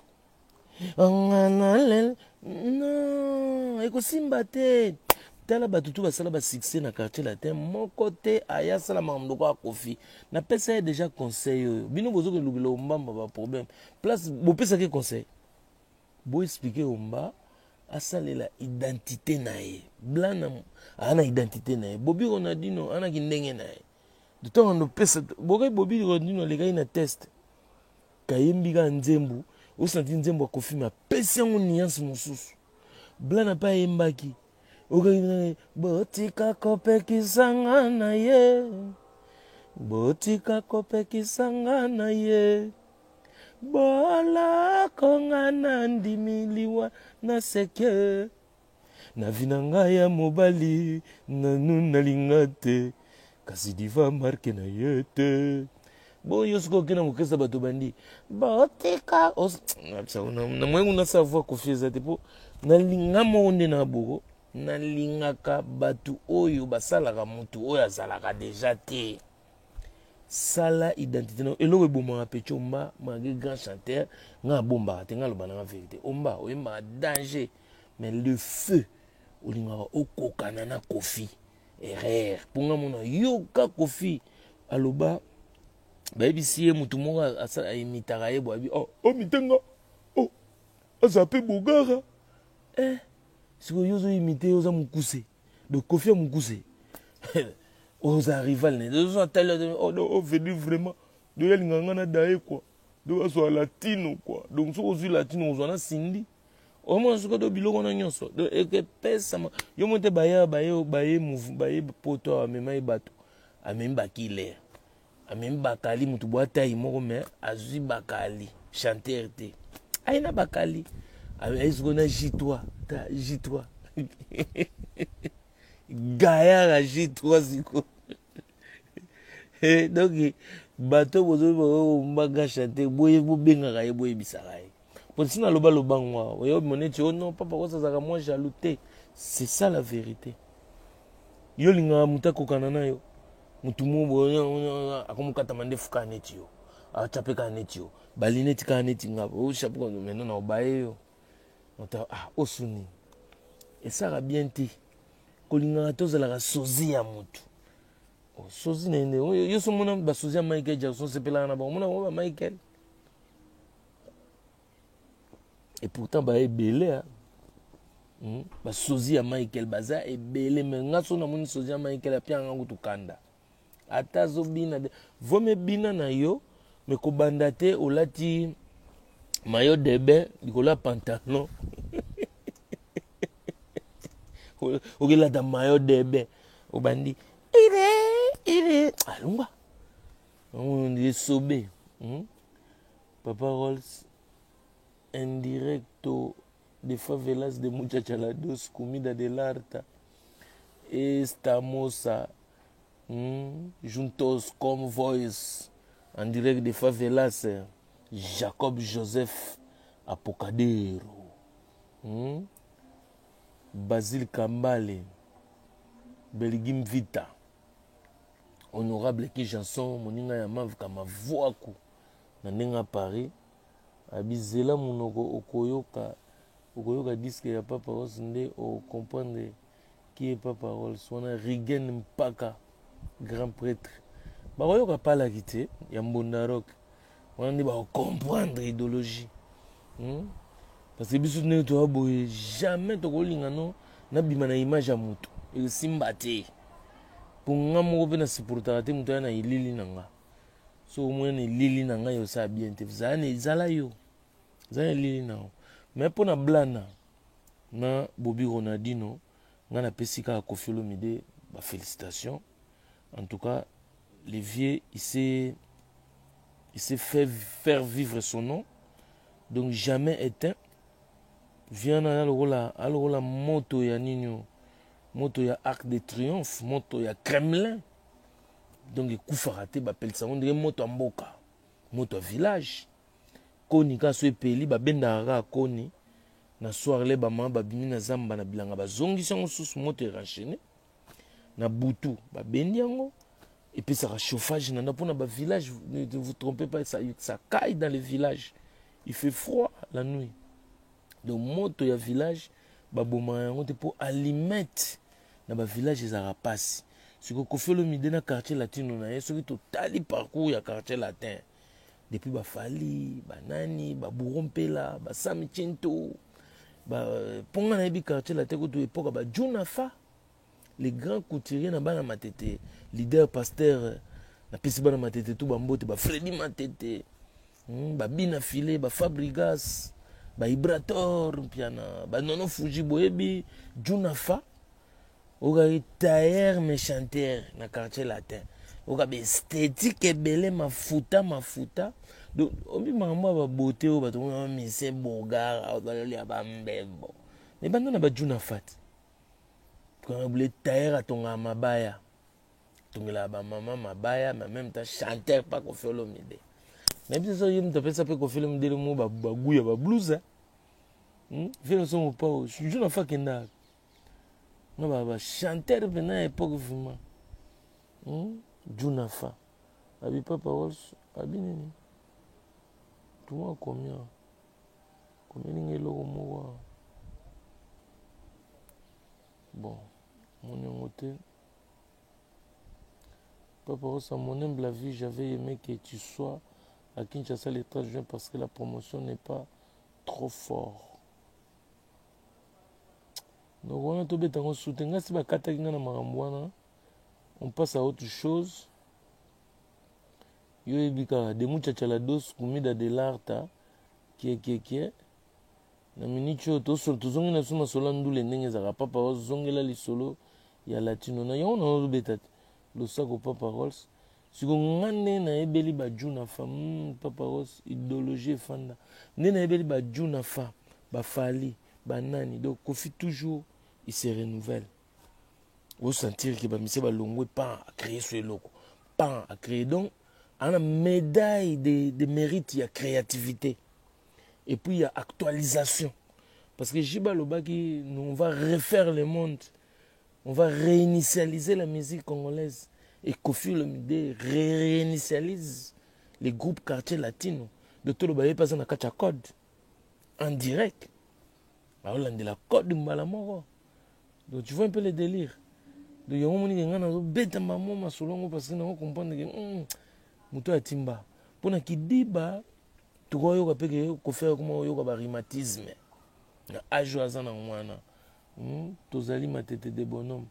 ongana lele, non, ekosimba te. Tala bato tu basala basuccès na Quartier Latin, moko te aya asala makambo lokola Kofi. Napesa ye déjà conseil oyo bino bozokelukela Ombamba baproblème. Place bopesaki conseil, boexpliquer Omba asalela identité na ye. Blana aa na identité na ye, Bobi Ronaldino anaki ndenge na ye. Ntango ndopesa bokai, Bobi Ronaldino alekaki na test, kayembi kaka nzembo osanti nzembo ya Kofi, me apesi yango nuance mosusu. Blana mpe ayembaki okaki botika kopekisanga na ye, botika kopekisanga na ye, bolakonga na ndimi liwa na seke na vi na ngai ya mobali nanu nalinga te, kasi diva marke na ye te. Bon, yo soki okende kokesa bato bandi botika na moyengu nasala voi Kofi eza te, mpo nalinga moko nde na boko nalingaka bato oyo basalaka motu oyo azalaka deja te. Sala identité na eloko ebomaka peti. Omba, malgré grand chanteur, nga abombaka te, nga aloba nanga vérité. Omba, oyembaka danger, mais le feu olingaka okokana na Kofi, erreur. Mpo nga mona yoka Kofi aloba, bayebisi ye motu moko aimitaka ye boye, abi oh, omitenga oh, aza mpe bogara eh. Sikoyo yo ozoimite, yo oza mokuse, donc Kofi ya mokuse oza rival na ye. Atali oh, oh, venu vraiment donc alingaka nga na daye quoi, donc azwa latino quoi. Donc soki ozwi latino, ozwa na Sindi, omona soki do biloko wana nyonso, donc ekepesama yo mo te. Baya baye baye baye poto awa, amema ye bato, amemi bakiler, amemi bakali motu bwa tai moko, mais azwi bakali chanteur te, aye na bakali, aye sikoyo na J3 ta J3 gayara J3 sikoyo. Donc bato bozombaka chanteur boye, bobengaka ye, boyebisaka ye po ntina aloba lobango awa oyo moneti o non, papa kosazaka mwa jaloux te. C'est ça la vérité. Yo olingaka moto akokana na yo, motu mo boye akomokatama nde fuka neti yo, atya mpe kaka neti yo, balineti kaka neti nga ochapeau. Maintenant na obaye yo moto ah, osuni esalaka bien te. Kolingaka te ozalaka sosie ya motu, sosie na ye nde yo so mona basosie ya Michael Jackson, sepelaka na bango, mona bango ba Michael, et pourtant baza ebele. Basosie ya Michael baza ebele, mais nga so namoni sosie ya Michael, apianga kutu kanda. Ata azobina vome bina na yo, me kobanda te olati maillot de bain likolo ya pantalon, okelata maillot de bain, obandi ire ire alungwa esobe. Papa Rolls indirecto de favelas de muchachalados comida del arta esta moça juntos comme voice en direct de favelas Jacob Joseph Apocadero. Basile Kambale Belgim Vita honorable ki Janson moninga ya Mavka Mavwaku na ndenge ya Paris abizela monoko, okoyoka okoyoka disque ya Papa Rolls nde ocomprendre qui est Papa Rolls wana. Rigen Mpaka grand prêtre. Bakoyoka palaki te ya Mbonda Rock. Wana nde bakocomprendre idéologie. Parce que biso ndenge toya boye, jamais tokolinga no nabima na image ya moto. Esimba te. Mpo nga moko mpe nasupportaka te moto aya na elili na nga. So omona na elili na ngai, osala bien te. Zala yo. Zala na elili na yo. Mais mpo na Blana na Bobi Ronaldino, nga napesi kaka Koffi Olomide ba félicitations. En tout cas, le vieux, il s'est fait faire vivre son nom. Donc jamais éteint. Viens na lokola alokola moto ya nini, moto ya Arc de Triomphe, moto ya Kremlin. Donc ekufaka te, bapelisa yango ndenge moto ya mboka, moto ya village. Koni kaka so epeli, babendaka kaka koni na soir, le bamama babimi na zamba na bilanga, bazongisi yango susu, moto erenchaîne na butu, babendi yango, epesaka chauffage na ndako. Mpona bavillage, ne vous trompez pas, ça caille dans les villages, il fait froid la nuit. Donc moto ya village babomaka yango te, mpo allumette na bavillage ezalaka mpasi. Sikoyo Koffi Olomide na Quartier Latino na ye, soki totali parcours ya Quartier Latin depuis bafali banani, baburo mpela, basami cento, mpo nga nayebi Quartier Latin kutu epoka bajuna fa les grands couturiers na bana Matete, leader pasteur. Napesi bana Matete tu bambote, bafredi Matete, babina file, bafabrigas, baibrator mpiana, banono fuji. Boyebi juna fa okaki tailleur mais chanteur na Quartier Latin, oka baesthétique ebele, mafuta mafuta. Donc obi makambo ya babote oyo bato mona mise bogar balolia bambembo, me banda na bajuna fat bule tailleur, atongaka mabaya, atongelaka bamama mabaya, mais en même temps chanteur pa Koffi Olomide. Nayebi te soki ye moto apesa mpe Koffi Olomide mo bagu ya bablouse vele so mopao. Juna fa akendaka na bachanteur mpena ya époque vraiment. Juna fa abi papa Rols abi nini tuma combien combien ninga eloko moko. Bon, moni yango te. Papa Ross, à mon humble avis, j'avais aimé que tu sois à Kinshasa le 30 juin parce que la promotion n'est pas trop fort. Donc wana tobeta yango su te. Ngai si bakataki ngai na makambo wana, on passe à autre chose. Yo oyebi kaka demu chachala dos comida de l'arta kiekieki na miniti oyo tozongi na biso masolo ya ndule ndenge ezalaka. Papa ozongela lisolo ya Latino na yango nazobeta te. Losako papa Rols. Siko nga ndenge nayebeli bajuna fa, papa Rols, idéologie efanda nde nayebeli bajuna fa, bafali banani. Donc Koffi toujours il se renouvelle. Osentir ke bamise balongwe, pan acréer so eloko, pan acréer. Donc ana médaille de mérite ya créativité et puis ya actualisation, parce que Jiba alobaki: nous, on va refaire le monde, on va réinitialiser la musique congolaise. Et Koffi Olomide réinitialise les groupes Quartier Latino de toloba ye mpe aza na kati ya code en direct, aolandela code mbala moko. Donc tu vois un peu le délire. Donc yango monike ngai nazobeta mamo masolo yango parce que nango comprendre ke moto atimba mpona kidiba. Tokoyoka mpe ke Koffi akoma oyoka barhumatisme na age oyo aza na mwana. Tozali Matete de Bonhomme,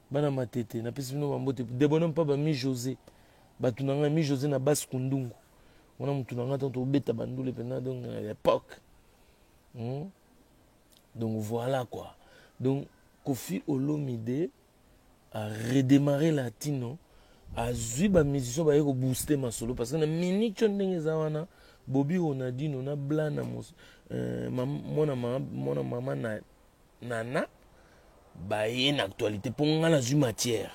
bana Matete, napesi bino bambote. De Bonhomme mpa bami José, bato na ngai mi José na basi kundungu wana, motu na ngai ntango tobeta bandule mpena. Donc à l'époque, Donc voilà quoi. Donc Koffi Olomide a redémarré Latino, azwi bamusicien baye kobooste masolo, parce que na minute oyo ndenge eza wana, Bobi Ronaldino na Blana, mwana mama na nana baye na actualité. Mpo nga nazwi matière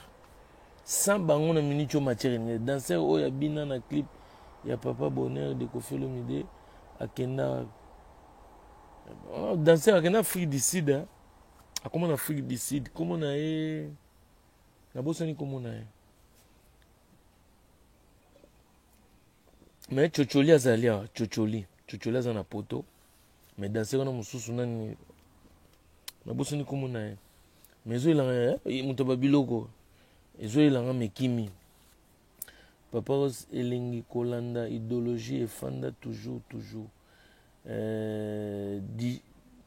sans bango na minute oyo, matière eningi. Danser oyo abina na clip ya Papa Bonheur de Koffi Olomide akenda, danser akenda Afrique du Sud, akoma na Afrique du Sud. Kombo na ye nabosani, kombo na ye, mais Chocholi azali awa. Chocholi, Chocholi aza na poto, mais danser wana mosusu nani, nabosani kombo na ye, mais ezoyelanga moto ya babiloko, ezoyelanga mekimi. Papa Ross elengi kolanda idéologie efanda toujours toujours.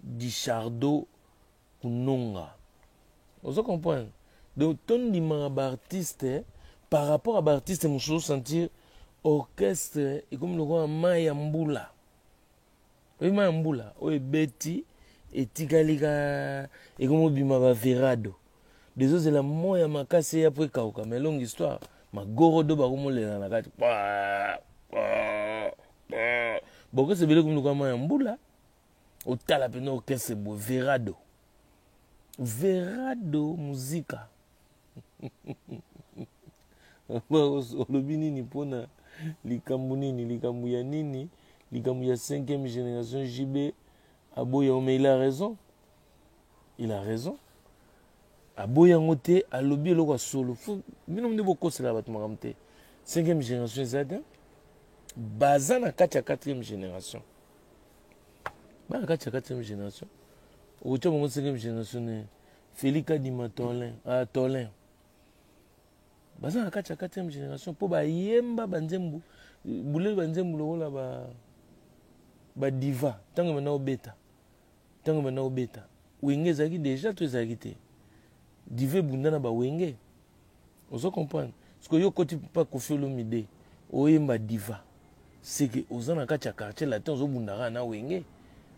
Dichardo Kunonga. Ozo comprendre? Donc tondimaka baartiste par rapport à baartiste mosusu, sentir orchestre ekomi lokola mai ya mbula. Oyo mai ya mbula oyo ebeti, etikali ka ekomi obima baverado, dezozela moi ya makasi eya po ekauka. Mais longue histoire, magorodo bakomolela na kati. Baorchestre ebele ekomi lokola mai ya mbula. Otala mpena orchestre boye, verado verado muzika. Olobi nini mpona likambo nini? Likambo ya nini? Likambo ya 5e génération, JB aboyi yango. Mais il a raison, il a raison. Aboyi yango te, alobi eloko ya solo. Bino nde bokosela bato makambo te. 5e génération eza te, baza na kati ya 4e génération. Bana kati ya 4e génération, okotia bango 5e génération ne Félix Kadima, Tolin, ah, Tolin, baza na kati ya 4e génération mpo bayemba banzembo buleli, banzembo lokola badiva. Ntango banda obeta, ntango banda obeta, Wenge ezalaki déjà to ezalaki te? Diva ebunda na bawenge, ozo comprendre? Parce que yo okoti mpa Kofi Olomide, oyemba diva, c'est que oza na kati ya Quartier Latin, ozobunda kaka na Wenge,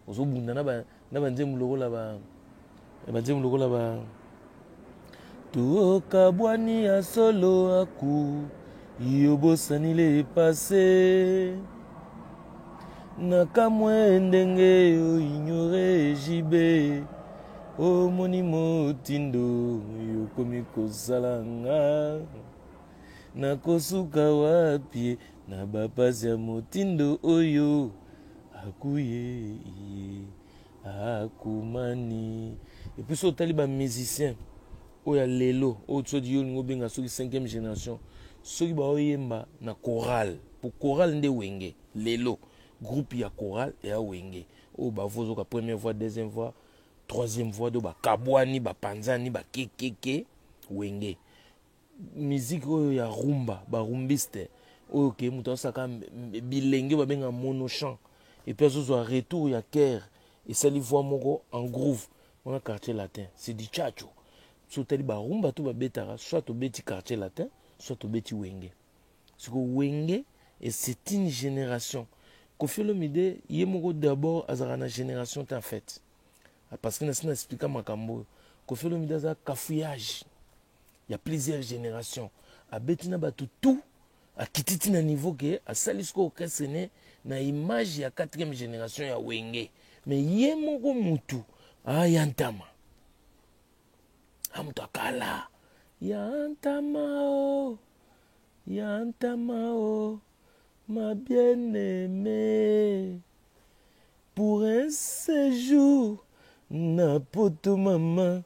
ozobunda na banzembo lokola banzembo lokola ba Tuokabwani ya solo, aku yo bosani le passé, nakamwe ndenge oignore JB, omoni motindo yokomi kosala nga, nakosuka wapi na bapasi ya motindo oyo akuye ye akumani. Et puis so otali bamusicien oyo ya lelo oyo, soki yo olingi obenga soki 5e génération, soki baoyemba na chorale, po chorale nde Wenge lelo, groupe ya chorale eya Wenge oyo bavoix ozoka première voix, deuxième voix, troisième voix, do bakabwani, bapanzani, bakekeke. Wenge musique oyo ya rumba, barumbiste oyo ke moto azosaka bilenge oyo babengaka monochant, et puis azozwa retour ya chœur, esali voix moko en groove wana, Quartier Latin, c'est du tchatcho. So otali barumba to babetaka, soit obeti Quartier Latin, soit obeti Wenge. Siko Wenge et c'est une génération. Kofi Olomide ye moko d'abord azalaka na génération te en fait, parce que nasi na explika makambo oyo. Kofi Olomide aza cafouillage ya plusieurs générations, abeti na bato tout, akiti ti na niveau ke asali sikoyo orchestre ne na image ya quatrième génération ya Wenge. Mais ye moko mutu aya ntama, amutu akala ya ntama o ya ntama o ma bien-aimée, pour un séjour na poto mama,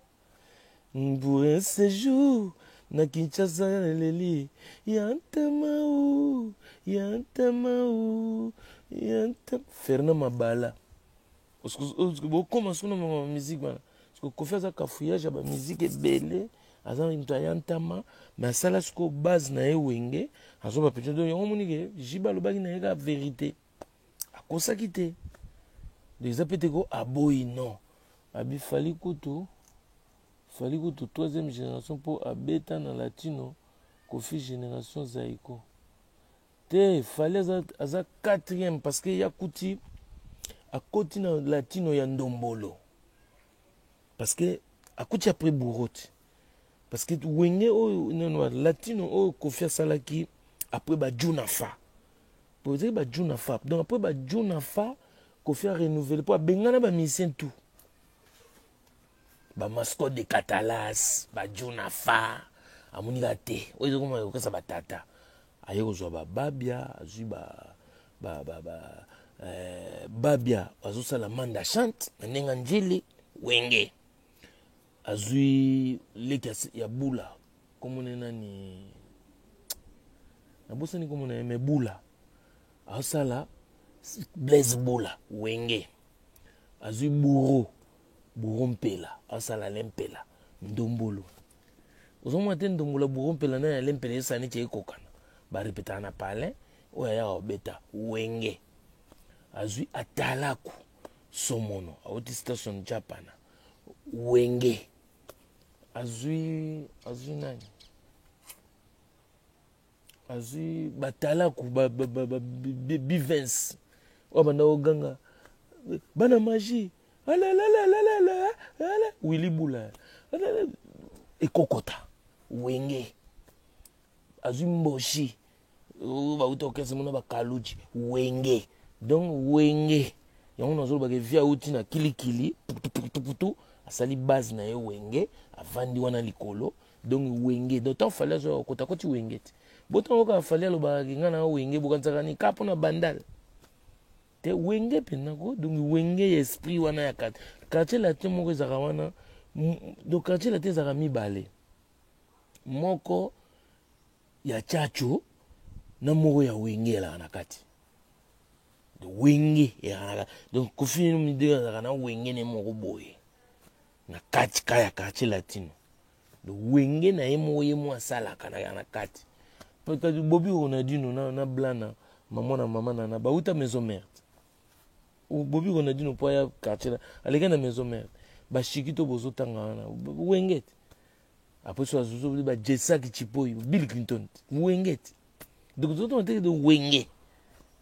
pour un séjour na Kinshasa, eleli ya ntama o ya ntama o ya ntama. Fernand Mabala, bokóma soki na makambo ya musique wana, parce que Kofi aza cafouillage ya bamusique ebele, aza moto aya ntama, mais asala sikoyo base na ye Wenge, azwa bapetits. Donc yango omoni ke JB alobaki na ye kaka vérité, akosaki te. Donc eza pe te ko aboyi, non. Abi Fally kutu, Fally kutu troisième génération mpo abeta na Latino. Kofi génération Zaiko te, Fally aza quatrième, parce que ya kuti akoti na Latino ya ndombolo, parce que akuti après bourreau te, parce que Wenge oyo nano Latino oyo Kofi asalaki après bajuna fa, po ezali bajuna fa. Donc après bajuna fa, Kofi arenouvelé mpo abengana bamusicien tout, bamascotte de Katalas, bajuna fa. Amoni kaka te oyo ezokoma kokesa batata, aye kozwa bababia, azwi ba babia azosala manda chante na ndenge njili Wenge, azwi leki ya bula, komona nani, nabosani komona ye, me bula azosala Blaise Bula Wenge, azwi Bouro, Bouro Mpela azosala Le Mpela ndombolo. Ozomona te ndombola Bouro Mpela na ya Le Mpela ezosala neti ekokana. Barepetaka na palin oyo ayaka kobeta Wenge. Azwi atalaku somono auti station Japana Wenge. Azwi nani? Azwi batalaku bivens oyo banda koganga bana magie alalalalala Willy Bula ekokota Wenge. Azwi Mboshi oyo bauta okesa mona bakaluji Wenge. Donc Wenge yango nazolobaka evi auti na kilikili putuputuputu, asali base na ye Wenge, avandi wana likolo. Donc Wenge, donc tant Fally azwa okota koti Wenge te. Botango kaka Fally alobaka nga na Wenge, bokanisaka ni ka mpona Bandal te, Wenge mpenza ko. Donc Wenge ya esprit wana ya Quartier Latin moko ezalaka wana. Donc Quartier Latin ezalaka mibale, moko ya Tchatcho na moko ya Wenge elaka na kati. Wenge elaka na kati. Donc Koffi Olomide azalaka na Wenge ne moko boye na kati ka ya Quartier Latino. Donc Wenge na ye moko, ye mo asalaka na kati. Peut-être Bobi Ronaldinho na Blana mama na mama na bauta Maison Mère. Bobi Ronaldinho mpo aya quartier aleki na Maison Mère. Bashiki to bozotanga wana Wenge te. Après so azuzu ba Jesaki Chipoyi, Bill Clinton, Wenge te. Donc tozotanga te de Wenge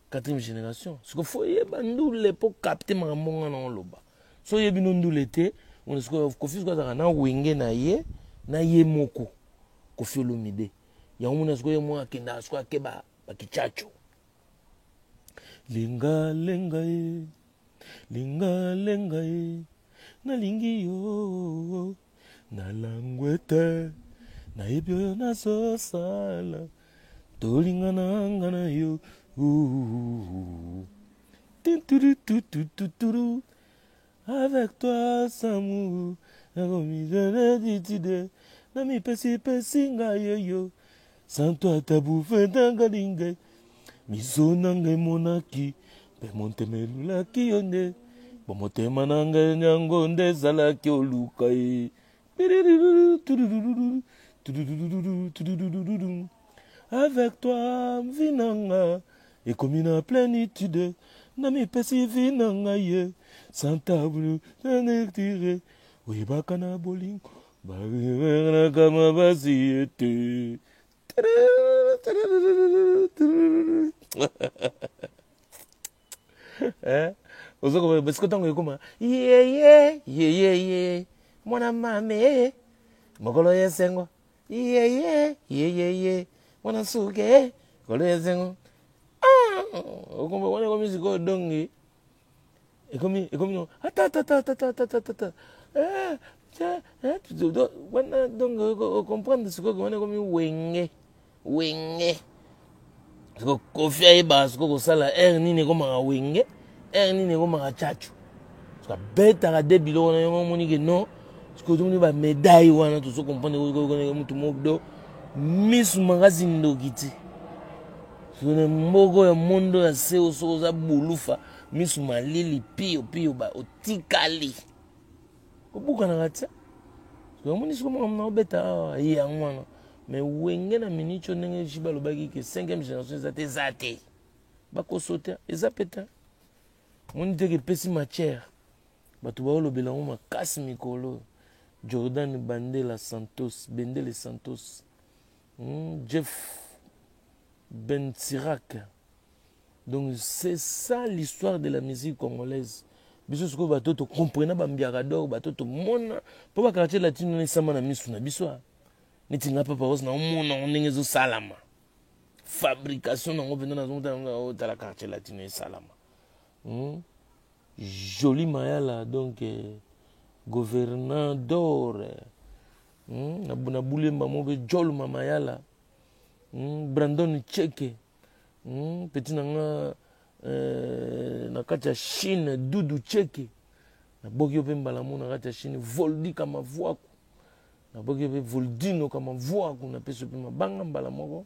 quatrième génération. Siko fo yeba ndule mpo capter makambo nga na oloba. So oyebi no ndule te, sikoyo Koffi sikoyo azalaka na Wenge na ye na ye moko Koffi Olomide. Yango mona sikoyo ye moko akendaka sikoyo akeba bakitchatcho lenga lenga ye lenga lenga ye nalingi yo nalangwe te, nayebi oyo nazosala, tolingana nga na yo. Tuturututututu. Avec toi samu nakomizeneditide na mipesipesi ngai yoyo, sans toi tabufe ntangalinge miso na ngai emonaki mpe motema elulaki yo nde bo motema na ngai yango nde ezalaki oluka ye. Avec toi vie na nga ekomi na plénitude, na mipesi vie na ngai ye sans table tire oyebaka na bolingo babenaka mabasi ete. Ozokoba siko ntango ekoma yeye yeyeye mwana mame mokolo ya esengo yeye yeyeye mwana suke mokolo ya esengo okomba wana ekomi sikoyo dongi ekomi no atatatatatatatata wana. Donc ocomprendre sikoyo wana ekomi Wenge. Wenge siko Koffi ayebaka sikoyo kosala aire nini ekomaka Wenge, aire nini ekomaka Tchatcho. Siko abetaka de biloko na yango, omoni ke non, sikoyo tomoni bamédaille wana, tozo comprendre mutu moko misu makasi ndoki ti siko moko ya mondo ya se. Soki oza bulufa misu malili pio pio, otikali kobukanaka tia. Omoni siko makambo na obeta awa yango wana. Mais Wenge na miniti oyo, ndenge ji balobaki ke cinquième génération eza te, eza te, bakoso te, eza pe te. Omoni teke epesi matière, bato baolobela yango makasi mikolo. Jordan Bandela Santos, Bendele Santos, Jeff Bensirak. Donc c'est ça l'histoire de la musique congolaise. Biso sikoyo bato tocomprena bambiaka d'or, bato tomona mpo baquartier latino wana esama na misu na biso. Neti nga papa osi naomona yango ndenge ezosalama, fabrication nango mpenza. Nazomotala otala Quartier Latino esalama, Joli Mayala, donc gouvernant d'or, Na Bulemba mo mpe Jolma Mayala, Brandon Cheke, Petit na nga na kati ya Chine, Dudu Cheke, naboki yo mpe mbala mo na kati ya Chine. Voldi Kamavwaku, naboki yo mpe Voldino Kamavwaku, napesi yo mpe mabanga mbala moko.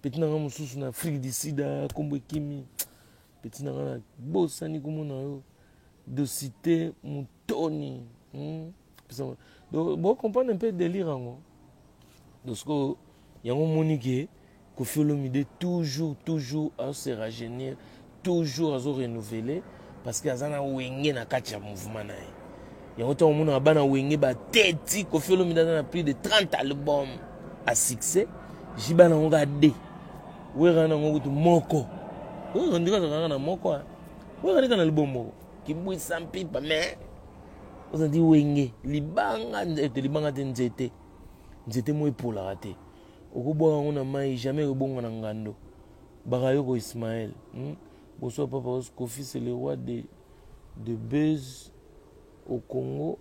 Petit na nga mosusu na Afrique du Sud, nkombo ekimi petit na nga, nabosani komona yo, Dosite Mutoni, Donc bocomprendre mpe délire yango. Donc sikoyo yango omoni ke Koffi Olomide toujours toujours azo se rajeunir, toujours azo renouveler parce que aza na wenge na kati ya mouvement na ye. Yango ntango omonaka bana wenge bateti Koffi Olomide aza na plus de 30 albums à succès, jiba nango kaka de wera nango kutu moko. Oyo ndika azalaka na moko, wera ndika na album moko kibwisa mpipa mais ozali wenge libanga nzete libanga te nzete nzete moko epolaka te. Okobwaka yango na mayi jamais ekobonga na ngando. Bakayoko Ismaël. Hmm? Bonsoir papa Os Koffi c'est le roi de de buzz au Congo.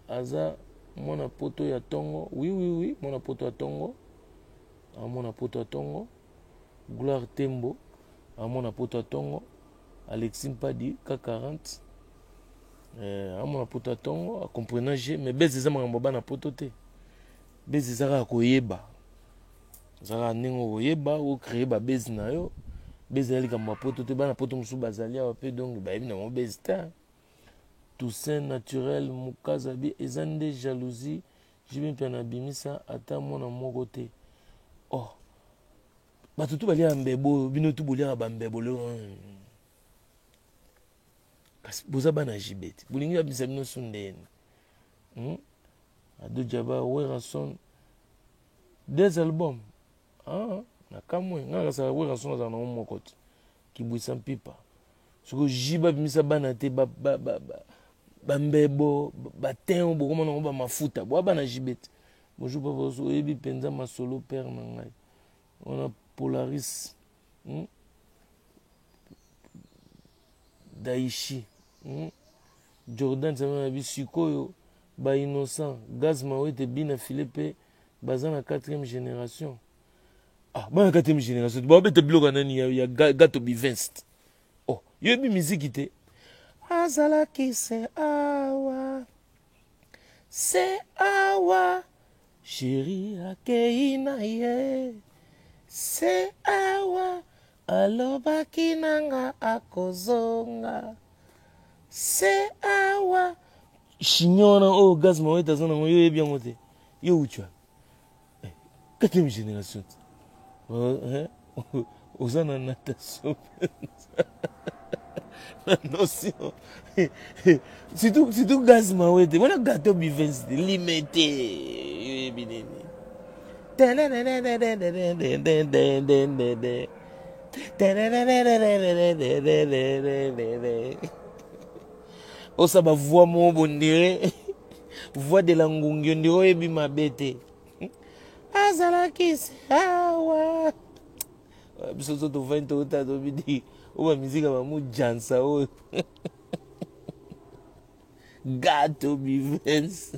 Aza mwana poto ya tongo. Oui oui oui, mwana poto ya tongo. Ah, mwana poto ya tongo. Gloire Tembo. Ah, mwana poto ya tongo. Alexis Mpadi K40. Eh, ah, mwana poto ya tongo, a comprenant je mais buzz eza makambo bana poto te. Base eza kaka koyeba. Eza kaka ndenge okoyeba, o créer ba base na yo. Base eza likambo ya poto te, bana poto mosusu bazali awa pe donc bayebi na bango base te. Toussaint naturel Mukazabi eza nde jalousie JB Mpiana abimisa ata mwana moko te. Oh. Bato tu baliaka mbebo oyo, bino tu boliaka ba mbebo lelo. Kasi boza bana JB te. Bolingi babimisa bino su ndeni. Ado Djaba, Werrason, deux albums. Ah, na kamwe, nga kasaka Werrason azala na moko te. Kibwisa mpipa. Soko jiba bimisa bana te ba ba ba ba ba mbebo, ba tin bokoma nango ba mafuta. Boa bana JB te. Bonjour papa, oyebi penza masolo père na ngai. Wana Polaris. Daichi. Jordan Nzambe na bi sikoyo ba innocent gaz mawete bina file pe baza na 4e generation ah bana 4e generation ba beta biloko nani ya, ya gato bivinst oh yoyebi miziki te azalaki se awa se awa chéri akei na ye se awa alobaki nanga akozonga se awa chignon wana oyo gaz mawete aza nango yo oyebi yango te yo uti wapi eh, quatrième génération te eh, oza na natation mpenza na notion surtout surtout gaz mawete wana gato bivens te limete yo oyebi nini osa ba voix moko bondire voix de la ngungi ondire oyebi mabe te azalaki awa biso so tovandi touta tobidi oyo bamizika bamujansa oyo gato bivens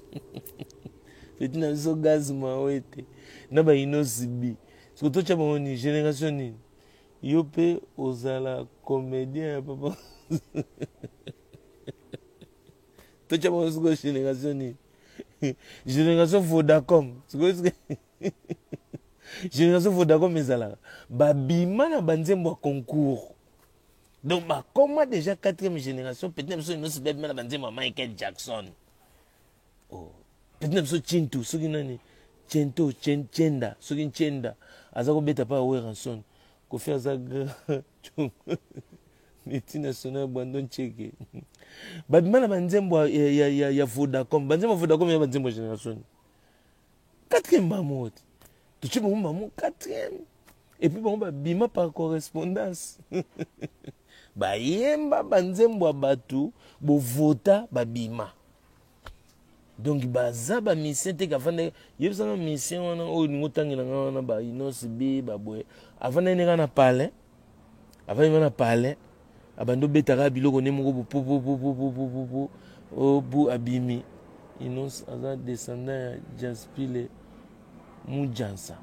peti na biso gaz mawete na bainosi bi soki totya bango nini génération nini yo mpe ozala comédien ya papa totya bango sikoyo génération nini génération vodacom sikoyo génération vodacom ezalaka babima na banzembo ya concours donc bakoma déjà quatrième génération petit na biso nyonso babima na banzembo ya michael jackson oh. petit na biso chintu soki nani chento chenda soki nchenda aza kobeta pa werrason kofi aza grand multinational brandon cheke babima na banzembo ya, ya, ya, ya vodacom banzembo ya vodacom ya banzembo ya génération quatrième bango te totie bango bango quatrième et puis bango babima par correspondance bayemba banzembo ya bato bovota babima donc baza ba musicien te kafanda yebisanga musicien wana oyo olingi otangela nga wana ba inos b baboye afandaki nde kaka na palais afandi kaka na palais abandi obetaka biloko nde moko bopopopopopopopo obu abimi inos aza descendant ya jaspile mujansa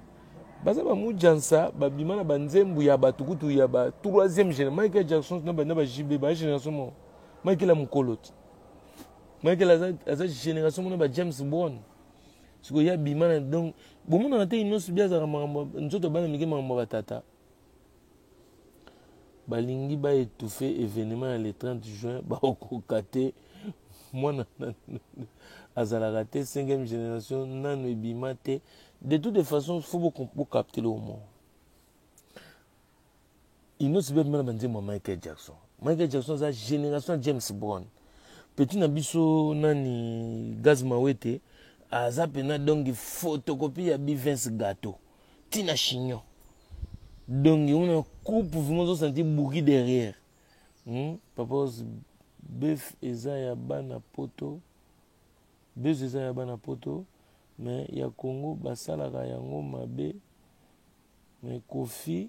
baza ba mujansa babima na banzembo ya bato kutu ya ba troisième génération michael jackson na ba jb ba génération moko michael ya mokolo te Michael aza, aza génération mona ba James Brown. Siko ya bima na donc bomona te inosi bi azaka makambo nzoto bana mike makambo ba tata. Balingi ba étouffer événement ya le 30 juin bakokoka te mwana azalaka te 5e génération nanu ebima te de toute façon faut bo capter le moment. Innoss'B abima na banzembo ya Michael Jackson. Michael Jackson aza génération ya James Brown. Petit na biso nani Gaz Mawete aza pena donc photocopie ya Bivens Gâteau. Tina chignon. Donc on a coupe vraiment ozo sentir bouki derrière. Papa Bef eza ya bana poto. Buzz eza ya bana poto mais ya Congo basalaka yango mabe mais Koffi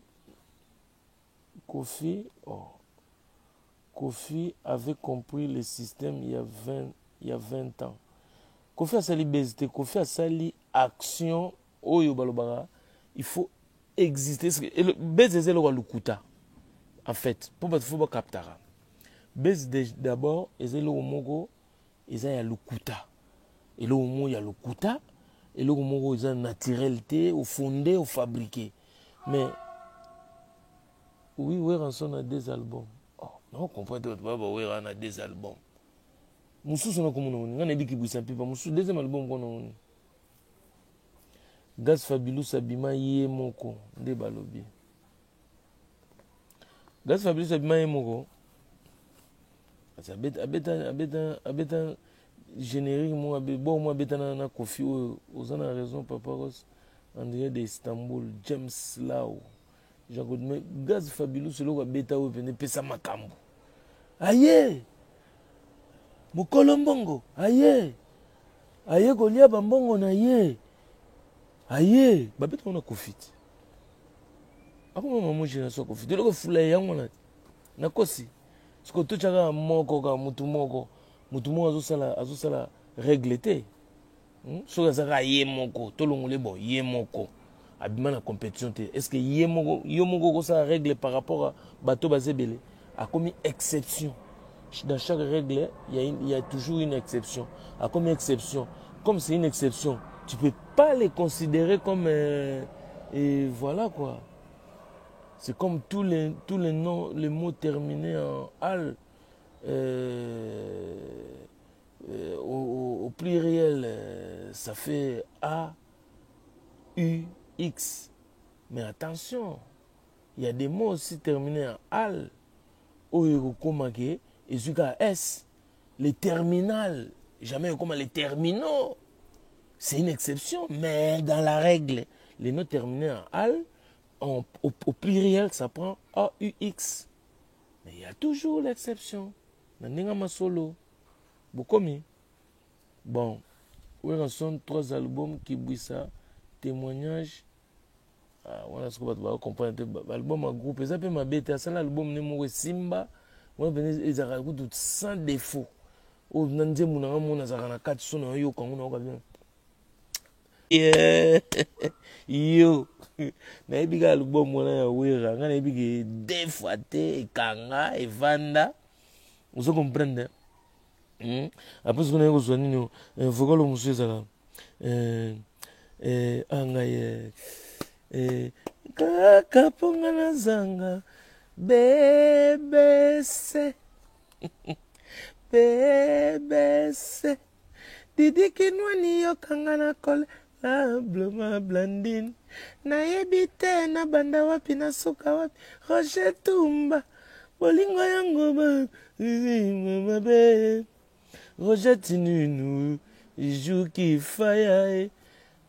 Koffi oh Koffi avait compris le système ya 20 ya 20 ans Koffi asali buzz te Koffi asali action oyo balobaka il faut exister buzz eza eloko ya lokuta en fait mpo bato fo bakaptaka buzz d'abord eza eloko moko eza ya lokuta eloko moko ya lokuta eloko moko eza naturel te ofonde ofabriqué mais oui Werrason na deux albums oh, non comprendre te bato baya bawera na deux albums mosusu nakomona oni ngai nayebi kibwisa mpipa mosusu deuxième album kona oni Gaz Fabulous abima ye moko nde balobi Gaz Fabulous abima ye moko abeta abeta abeta abeta générique moko bo moko abeta na, na Koffi oyo oza na raison papa Ross André de Istanbul James Lau Jean Claude mais Gaz Fabulous eloko abeta oyo pene pesa makambo aye mokolo mbongo aye aye kolia bambongo na ye aye babeta ngo na Koffi te akoma mamo génération ya Koffi te eloko efula ye yango wana nakosi sikoyo totya kaka moko kaka motu moko motu moko azosala azosala règle te Soki aza kaka ye moko tolongole bon ye moko abima na compétition te est ce que ye moko yo moko okosala règle par rapport à bato baza ebele akomi exception dans chaque règle il y a, une, il y a toujours une exception akomi exception comme c'est une exception tu peux pas les considérer comme et voilà quoi c'est comme tous les noms les mots terminés en al au pluriel ça fait A U X mais attention il y a des mots aussi terminés en al oyo ekokoma ke ezwi kaka S les terminales jamais ekokoma les terminaux c'est une exception mais dans la règle les noms terminés en al au pluriel ça prend A U X mais il y a toujours l'exception na ndenge masolo bokomi bon Werrason trois albums kibwisa témoignage ah, wana sikoyo bato bakocomprendre te baalbum ya groupe eza mpe mabe te asala album ne moko esimba wana pene ezalaka kutu sans défaut oyo na nzembo na nga mona azalaka na kati so na yoyoka yango nayoka bien yeah. Yo nayebi kaka album wana ya Wera ngai nayebi ke deux fois te ekanga evanda ozo comprendre Après soki naye kozwa nini vocal oyo mosusu ezalaka angai kaka mpo nga nazanga bbc bbc Didi Kinwani yokanga na kolela bloma Blandine nayebi te nabanda wapi nasuka wapi Roger Tumba bolingo yango mabe Roger Tinunu Juki Faya e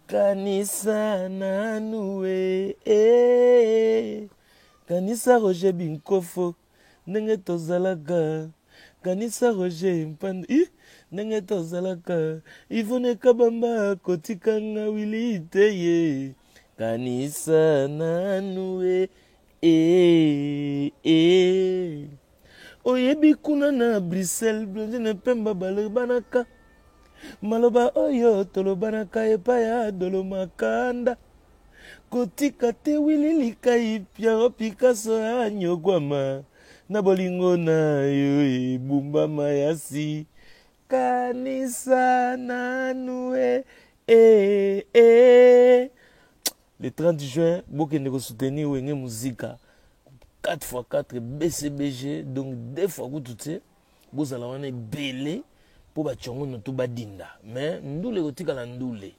kanisa nanu e eh, kanisa Roger Binkofo ndenge tozalaka kanisa Roger Mpanda ih ndenge tozalaka Ivone Kabamba kotikanga wili te ye kanisa nanu e eh, eh. Oyebi kuna na Bruxelles Blandine Pemba balobanaka maloba oyo tolobanaka epai ya Dolo Makanda kotika te Wili Likai Pierrot Picasso anyokwama na bolingo na yo ebumbama ya si kanisa nanu e e e le 30 juin bokende kosoutenir Wenge Muzika 4 x 4 BCBG donc deux fois kutu te bozala wana ebele mpo bacongo noto badinda mais ndule ekotikala ndule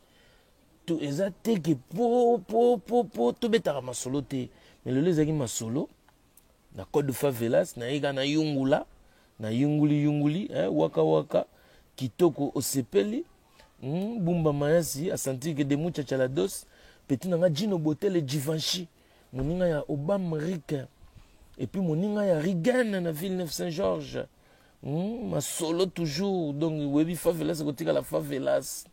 to eza te ke po po po po tobetaka masolo te mais lelo ezalaki masolo. Na code favelas naye kaka nayungula na yunguli yunguli eh, waka waka kitoko osepeli Bumba Mayasi asentir que de muchacha la dos petit na nga Gino Botele Givenchy moninga ya Obama Rick et puis moninga ya Reagan na Villeneuve Saint-Georges masolo toujours donc oyebi favelas ekotikala favelas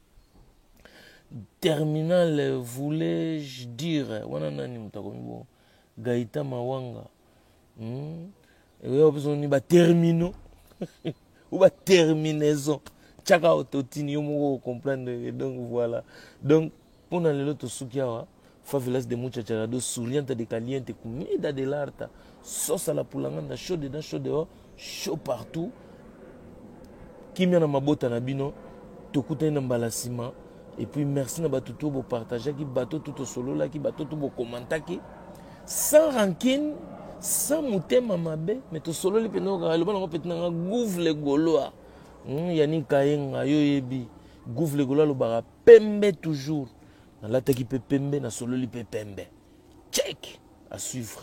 terminal voulais-je dire wana nani moto akomi bongo Gaëtan Mawanga ekoya kopesa ni baterminaux ou baterminaison tiaka ototini yo moko ocomprendre. Donc voilà, donc mpona lelo tosuki awa. Favelas de muchacharado souriante de caliente comida de l'arta sauce à la pulanganda, chaud dedans, chaud dehors, chaud partout. Kimia na mabota na bino, tokutani na mbala nsima. Et puis merci na bato to bopartageaki, bato to tosololaki, bato to bokomantaki sans rancune, sans motema mabe, mais tosololi mpenza okaka eloba nango peti nanga Gouve le Gaulois. Yani Kayenga, yo oyebi Gouve le Gaulois alobaka pembe toujours. Nalataki mpe pembe, nasololi mpe pembe. Check à suivre.